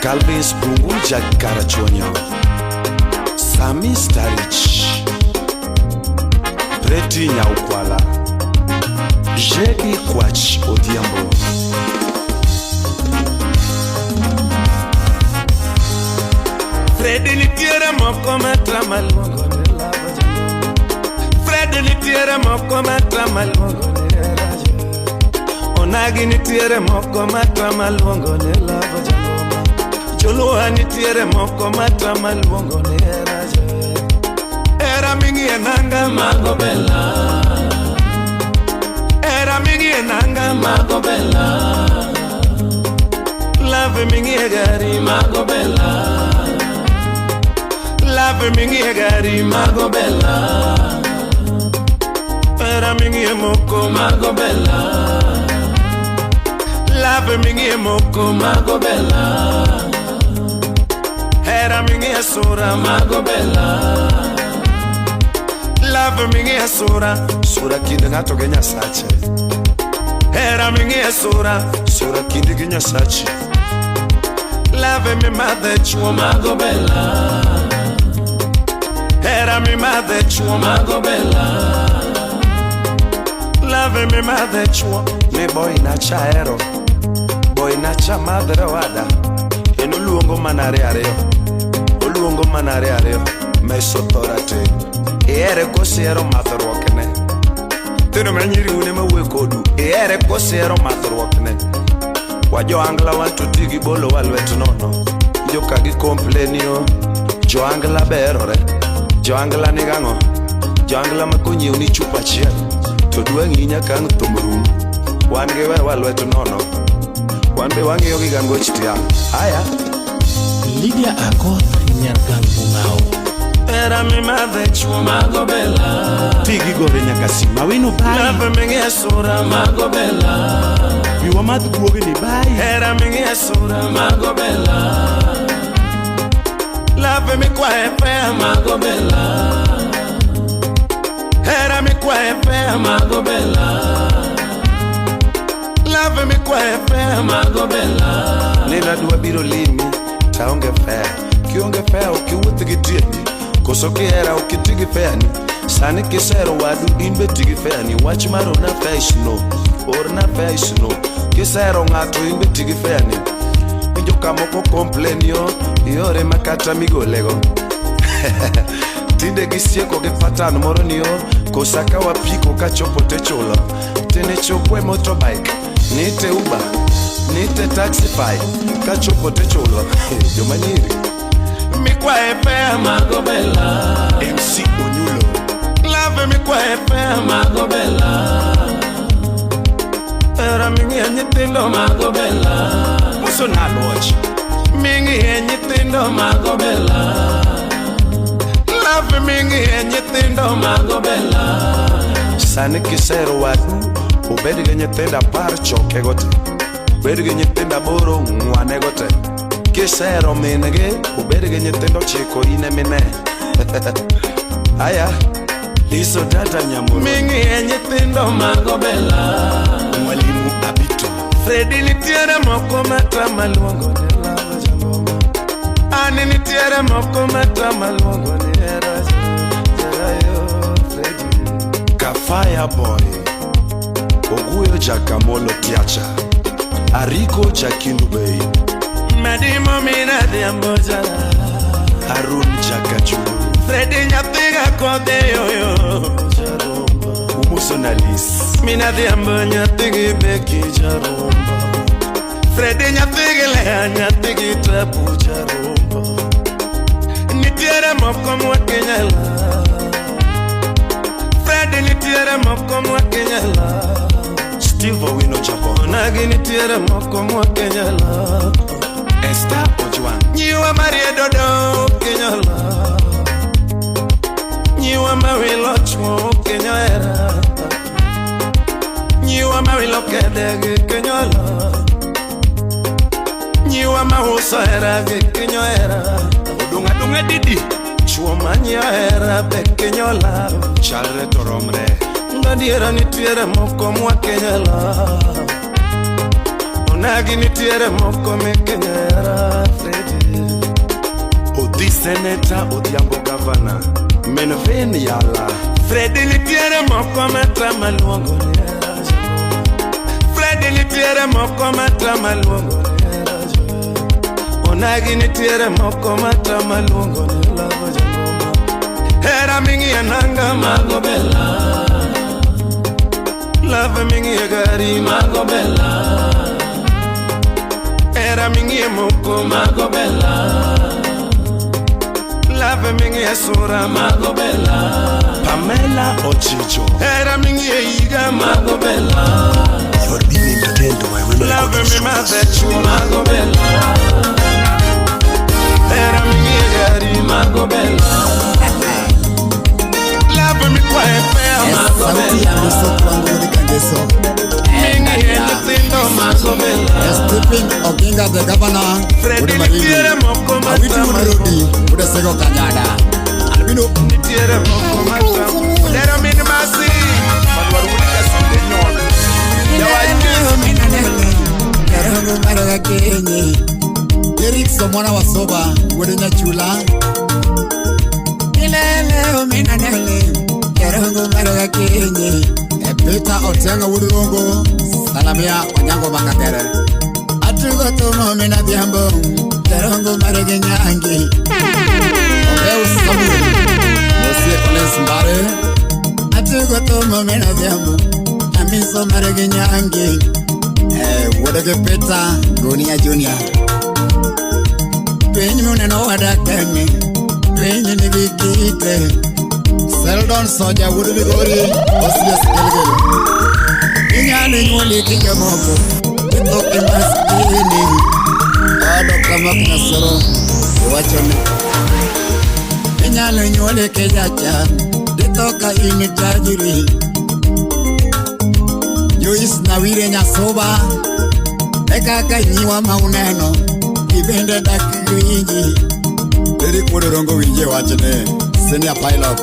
Calvins Bungu Jakarachuonyo. Sami Starich. Preti Nyaukwala. Jeki Kwach Odhiambo. Fredi nitiere moko matama luongo ni love jangoma. Fredi nitiere moko matama luongo ni hera. Onagi nitiere moko matama luongo ni love jangoma. Joluo nitiere moko matama luongo ni hera. Hera ming'ie nanga mago bella. Hera ming'ie nanga mago bella. Love ming'ie gari mago bella. Love ming'ie gari mago bella. Hera ming'ie moko mago bella. Love ming'ie moko mago bella. Hera ming'ie sura mago bella. Love ming'ie sura. Sura kind ng'ato gi Nyasache. Hera ming'ie sura. Sura kindi gi Nyasachi. Love mimadhe chuo mago bella. Hera mimadhe chuo mago bella. Love mimadhe chuo. Ni boy nacha hero. Boy nacha madhre wada. En oluongo mana ariyo ariyo. Oluongo mana ariyo ariyo. Meso thora te. Ihere kosihero madhruokne. Nyithindo ma nyiri un ema wuoyo kodu. Ihere kosihero madhruokne. Wa jo angla wan to ti gi bolo wa lwet nono. Joka gi complain yo. Jo angla berore. Jo angla ni gang'o? Jo angla ma konyiew ni chupa achiel to dwa ng'iyi nyaka ang' thum rum. Wan gi we wa lwet nono. Wan be wang'iyo gi gangoch tiang'. Aya. Lydia Akoth Nyargang'o. Hera mimadhe chuo mago bella. Ti gi gore nyaka simawino bai. Love ming'ie sura mago bella. Bi wamadh guogni bai. Hera ming'ie sura mago bella. Love mikwaye fea mago bella. Hera mikwaye fea mago bella. Love mikwaye fea mago bella. Nina dwa biro limi taonge fea. Kionge fea ok iwuoth gi tiendi. Koso kihera ok iti gi feani. Sani kisero wadu in be ti gi feani. Wach mar orna fea is no. Orna fea is no. Kisero ng'ato in be ti gi feani. Winjo kamoko complain yo. Iore makata migolego. Tinde gisieko gi pattern moro ni yo. Kosa ka wapiko kachopo te chulo. Tene chopo e motorbike. Nite Uber. Nite Taxify. Kachopo te chulo. Joma nyiri. Mikwaye fea mago bella. MC Onyulo. Love mikwaye fea mago bella. Hera ming'ie nyithindo mago bella. Muso naluoch. Ming'ie nyithindo mago bella. Love ming'ie nyithindo mago bella. Sani kisero wadu obed gi nyithindo 10 chokego te. Obed gi nyithindo 8 ng'wanego te. Kisero min gi obed gi nyithindo 9 in emine. Aya. Liso dada Nyamoro. Ming'ie nyithindo mago bella. Mwalimu Abito. Fredi nitiere moko matama luongo ni love jangoma. Ani nitiere moko matama luongo ni hera jarayo Fredi. Kafaya boy. Oguyo Jakamolo Tiacha. Ariko Jakindu Bay. Madimo mina dhiambo jara. Harun Jakachulu. Fredi nyathiga kodhe yoyo jarombo. Umuso Nalis. Mina dhiambo nyathigi beki jarombo. Fredi nyathigi lea nyathigi tabu jarombo. Nitiere moko mwakinyala. Fredi nitiere moko mwakinyala. Steve Owino Chapon. Onagi nitiere moko mwakinyala. Esther Ojwang. Nyiwa mariedo do kinyala. Nyiwa mawilo chuo kinyoera. Nyiwa mawilo kede gi kinyola. Nyiwa mauso hera gi kinyoera. Odong' adong'a didi. Chuo manyiewo hera be kinyola. Chalre to romre. Gadiera nitiere moko mwakinyala. Onagi nitiere moko mikinyera Fredi. Odhi seneta Odhiambo gavana. Menven Yala. Fredi nitiere moko matama luongo ni hera. Fredi nitiere moko matama luongo ni hera. Onagi nitiere moko matama luongo ni love jangoma. Hera ming'iye nanga mago bella. Love ming'iye gari mago bella. Hera ming'iye moko mago bella. Love ming'iye sura mago bella. Pamela Ochicho. Hera ming'iye higa mago bella. You are being entertained by Wema Love Records. mi madhe mago bella. Hera ming'iye gari mago bella. Love mi kwae pea mago Sauti ya bella. Muso Kwangu wuod Kangeso. Ming'iye nyithindo mago bella. Stephen Oginga the governor. Freddy Wuod Marindi. nitiere moko Awiti wuod matama Rodi. Wuod Osego Kanyada. Albino. Nitiere moko matama. Dero min masi. Madwar wuod Kasinde nyon. Jarongo mar Gakenye. Erikson mwana wa Soba wuod Nyachula. Ilele omina nele. Jarongo mar Gakenye. E Peter Otiengo wuod Rongo. Salamia Onyango Makadere. Atugo thumo min Adhiambo. Jarongo mar Ginyangi. Obeu Samuel. Mosie Collins Mbare. Atugo thumo min Adhiambo. Amiso mar Ginyangi. Wuod gi Peter Gunia Junior. Piny muneno wadakeni, piny nigi kite. Seldon Soja wuod Migori, Osies Gilgil. Inyalo nyuoli gi jomoko, itho e maskini. Odo kama ok nyasoro, iwacho ni. Inyalo nyuoli ki jachan, itho ka in tajiri. Joyce Nawire Nyasoba, e kaka nyiwa ma uneno, ibende dak winji. Derek wuod Orongo winje wachne, senior pilot.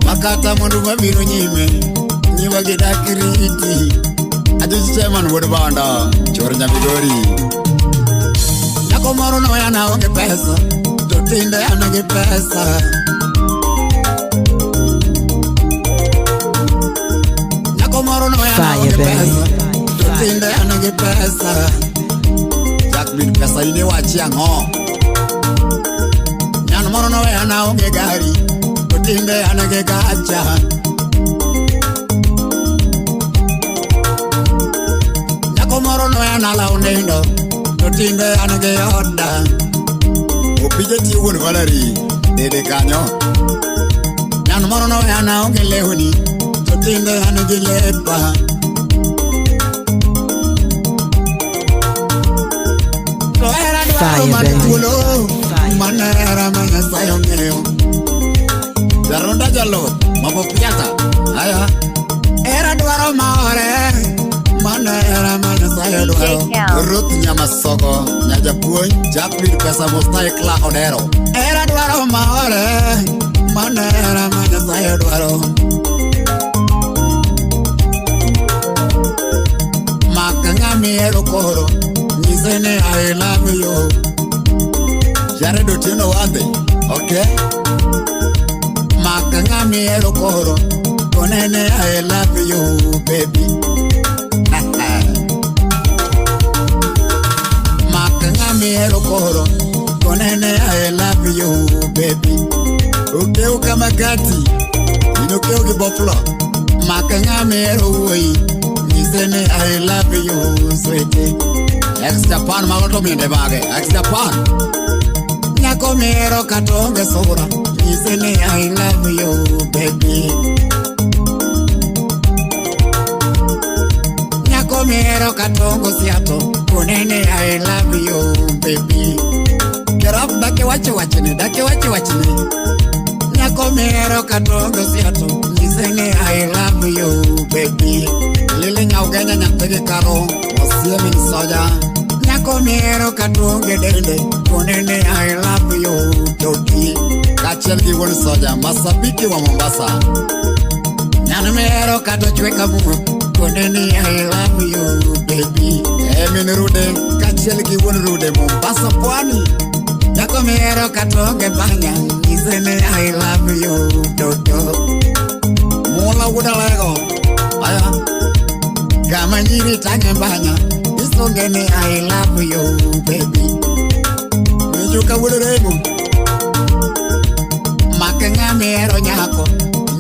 Makata mondo mabiro nyime, nyiwa gi dak riti. Ajuj chairman wuod Banda, chor Nyamigori. Nyako moro noya na onge pesa, to tinde an gi pesa. Nyako moro noya na Fire, onge baby. pesa, to tinde an gi pesa. Jack min pesa in iwachi ang'o? Nyan moro noweya na onge gari, to tinde an gi gacha. Nyako moro noweya na law nindo, to tinde an gi oda. Opije tiyo wuon Valerie, dede kanyo. Nyan moro noweya na onge lewni, to tinde an gi lepa. To hera dwaro Fire, mana baby. thuolo, mano hera ma Nyasaye ong'eyo. Jaronda Jaluth, Mamo Piata, aya. Hera dwaro maore, mano hera ma Nyasaye dwaro. Ruth Nyamasogo, Nyajapuonj, Jacqueline Pesa Mustai Kla Odero. Hera dwaro maore, mano hera ma Nyasaye dwaro. Mak ng'ama ihero koro, nyise ni I love you. Jared Otieno Wadhi, okay? Mak ng'ama ihero koro, konene I love you, baby. Mak ng'ama ihero koro, konene I love you, baby. Okew kama kati, in okew gi boflo. Mak ng'ama ihero wuoyi, nyise ni I love you, sweetie. Ex Japan mago to miende mage, ex Japan. Nyako mihero kata onge sura, nyise ni I love you, baby. Nyako mihero kata onge siato, konene I love you, baby. Kerap dake wacho wachne, dake wacho wachne. Nyako mihero kata onge siato, nyise ni I love you, baby. Lili Nyaugenya nyathigi karo, osie min soja. Nyako mihero kata onge dende, konene I love you, Toki. Kaachiel gi wuon soja, masabiki wa Mombasa. Nyan mihero kata chwe ka muo, konene I love you, baby. E min Rude, kaachiel gi wuon Rude, Mombasa pwani. Nyako mihero kata onge banya, nyise ni I love you, Toto. Mula wuod Alego, aya. Kama nyiri tang'e banya, isonge ni I love you, baby. Mijuka wuod Remo. Mak ng'ama ihero nyako,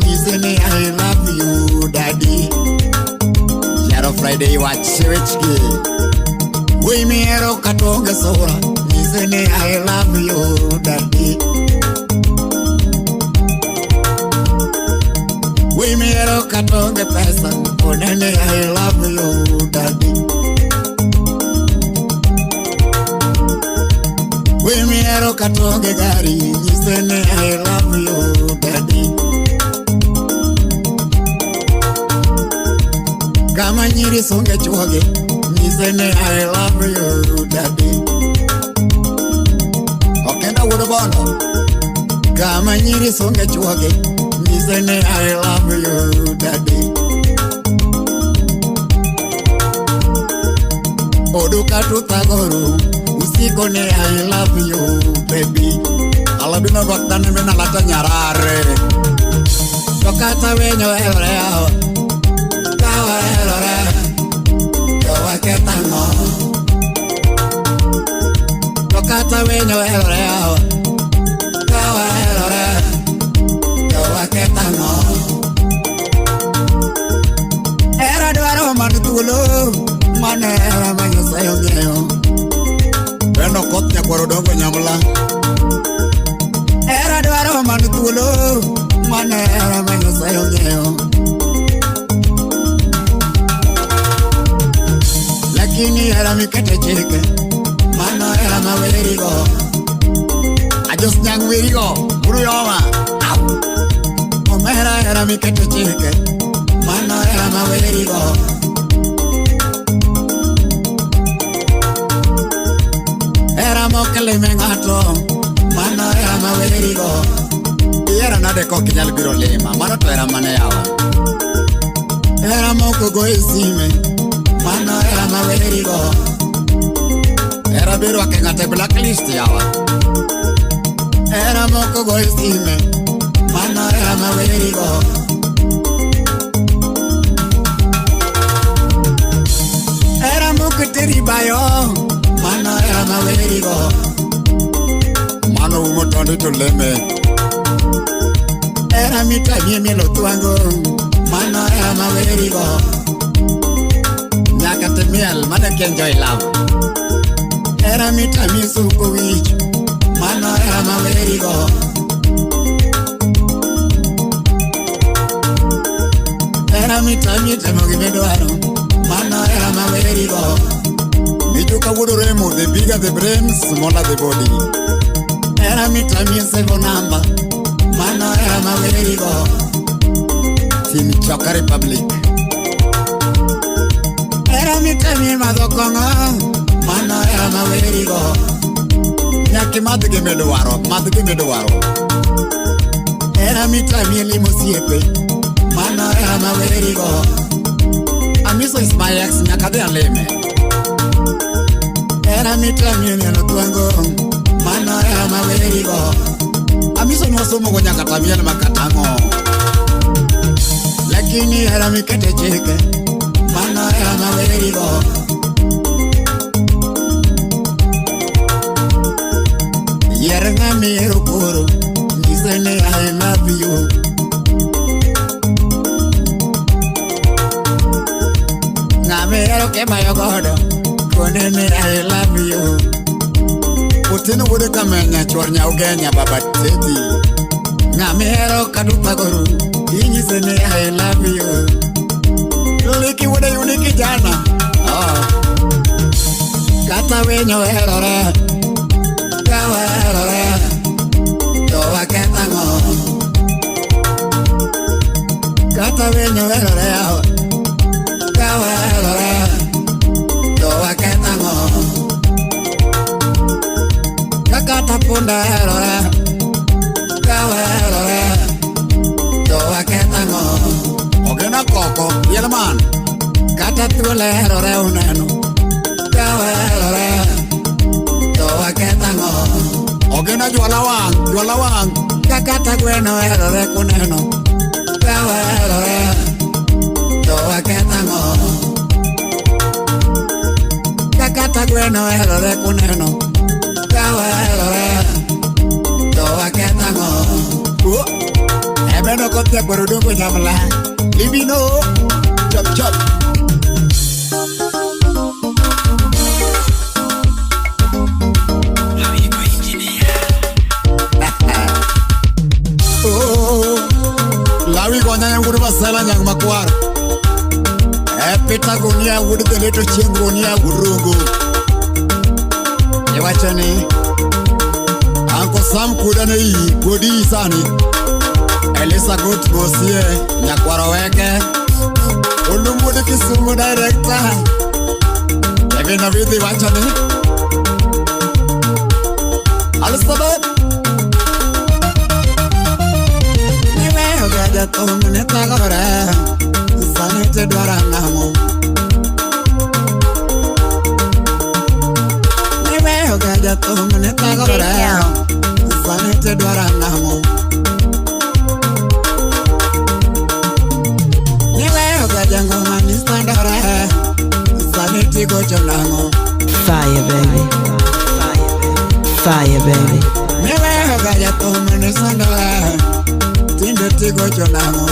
nyise ni I love you daddy. Jaro Friday wach wechgi. Wuoyi mihero kata onge sura, nyise ni I love you daddy. Wuoyi mihero kata onge pesa, kone ni I love you daddy. Wuoyi mihero kata onge gari, nyise ni I love you daddy. Kama nyiri songe chuoge, nyise ni I love you daddy. Okenda wuod Bondo. Kama nyiri songe chuoge, nyise ni I love you daddy. Odu katuthagoru, usiko ni I love you baby. Alabino goktane mena lata nyarare. To kata winyo oherore yawa, ka waherore, to waketh ang'o? To kata winyo oherore yawa, ka waherore, to waketh ang'o? Hera dwaro mana thuolo, mano hera ma Nyasaye ong'eyo. Beno koth nyakwar Odongo Nyamla. Hera dwaro mana thuolo, mano hera ma Nyasaye ong'eyo. Lakini hera mikete chike, mano hera ma werigo. Ajos nyang' werigo, buru yoma. Au! Omera hera mikete chike, mano hera ma werigo. Hera mokelime ng'ato, mano hera ma werigo. Ihera nade kok inyal biro lima, mano to hera mane yawa. Hera moko go e sime, mano hera ma werigo. Hera be rwake ng'ato e blacklist yawa. Hera moko go e sime, mano hera ma werigo. Hera moko teri bayo, mano hera ma werigo. Mano umo tonde to leme. Hera mitamie mielo thwango, mano hera ma werigo. Nyaka timiel, mano eka enjoy love. Hera mitamie suko wich, mano hera ma werigo. Hera mitamie timo gimidwaro, mano hera ma werigo. Mijuka wuod Remo, the bigger the brain, smaller the body. Hera mitamie save number, mano hera ma werigo. Team Choka Republic. Hera mitamie madho kong'o, mano hera ma werigo. Nyaka imadh gimidwaro, madh gimidwaro. Hera mitamie limo osiepe, mano hera ma werigo. Amiso is my ex, nyaka adhi alime. Hera mitamie mielo thwango, mano hera ma werigo. Amiso nwasomogo nyaka tamiel makata ang'o. Lakini hera mikete chike, mano hera ma werigo. Yier ng'ama ihero koro, nyise ni I love you. Ng'ama ihero kibayo godo, kone ni I love you. Otieno wuod Kamenya, chuor Nyaugenya, baba Teddy. Ng'ama ihero kaduthagoru, inyise ni I love you. Liki wuod Ayuni kijana. Oh. Kata winyo oherore, ka waherore, to waketh ang'o? Kata winyo oherore yawa, ka waherore, to waketh ang'o? Kata punda oherore, ka waherore, to waketh ang'o? Ogena koko, liel man. Kata thuol oherore uneno, ka waherore, to waketh ang'o? Ogena jwala wang', jwala wang'. Kata gweno oherore kuneno, ka waherore, to waketh ang'o? Kata gweno oherore kuneno, ka Kawaherore to waketho ang'o? Ebeno koth nyakwar Odongo nyamla libino chop chop. Lawi gonya wuod Masela nyang' makwar. E Peter Gunia wuod Dheleto chieng' Gunia wuod Rongo. Iwacho ni Uncle Sam kuda ne iyi godi sani. Elisa Gut Bosie nyakwar Oweke. Olum wuod Kisumu director. Kevin Ovidhi wacho ni Elizabeth Jathum ne thagore, sani tidwaro nang'o? Niweyo ga jathum ne thagore, sani tidwaro nang'o? Niweyo ga jangoma ni sandore, sani tigocho nang'o? Fire baby, fire baby. Niweyo ga jathum ne sandore, tinde tigocho nang'o?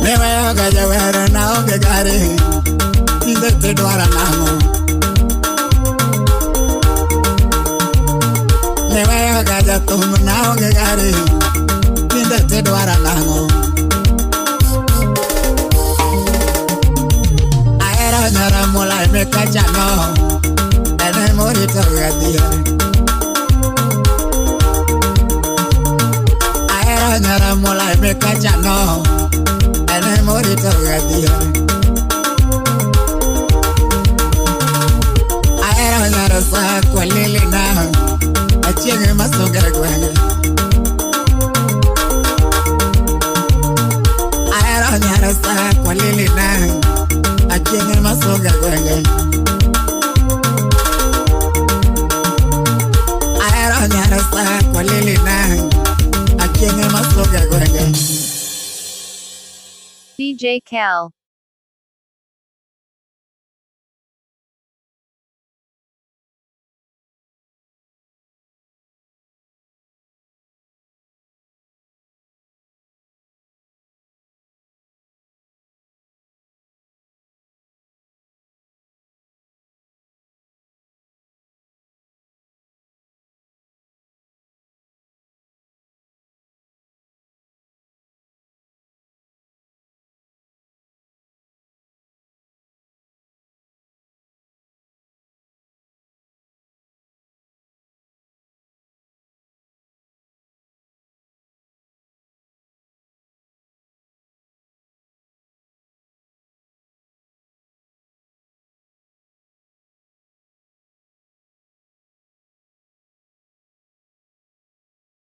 Niweyo ga jawer na onge gari, tinde tidwaro nang'o? Niweyo ga jathum na onge gari, tinde tidwaro nang'o? Ahero nyara mulai mekachano, en emorito gadier. Nyara mulai mekachano, en emorito gadier. Ahero nyara sa kwalili na, achieng' masunga gwenge. Ahero nyara sa kwalili na, achieng' masunga gwenge. Ahero nyara sa kwalili na, DJ Cal.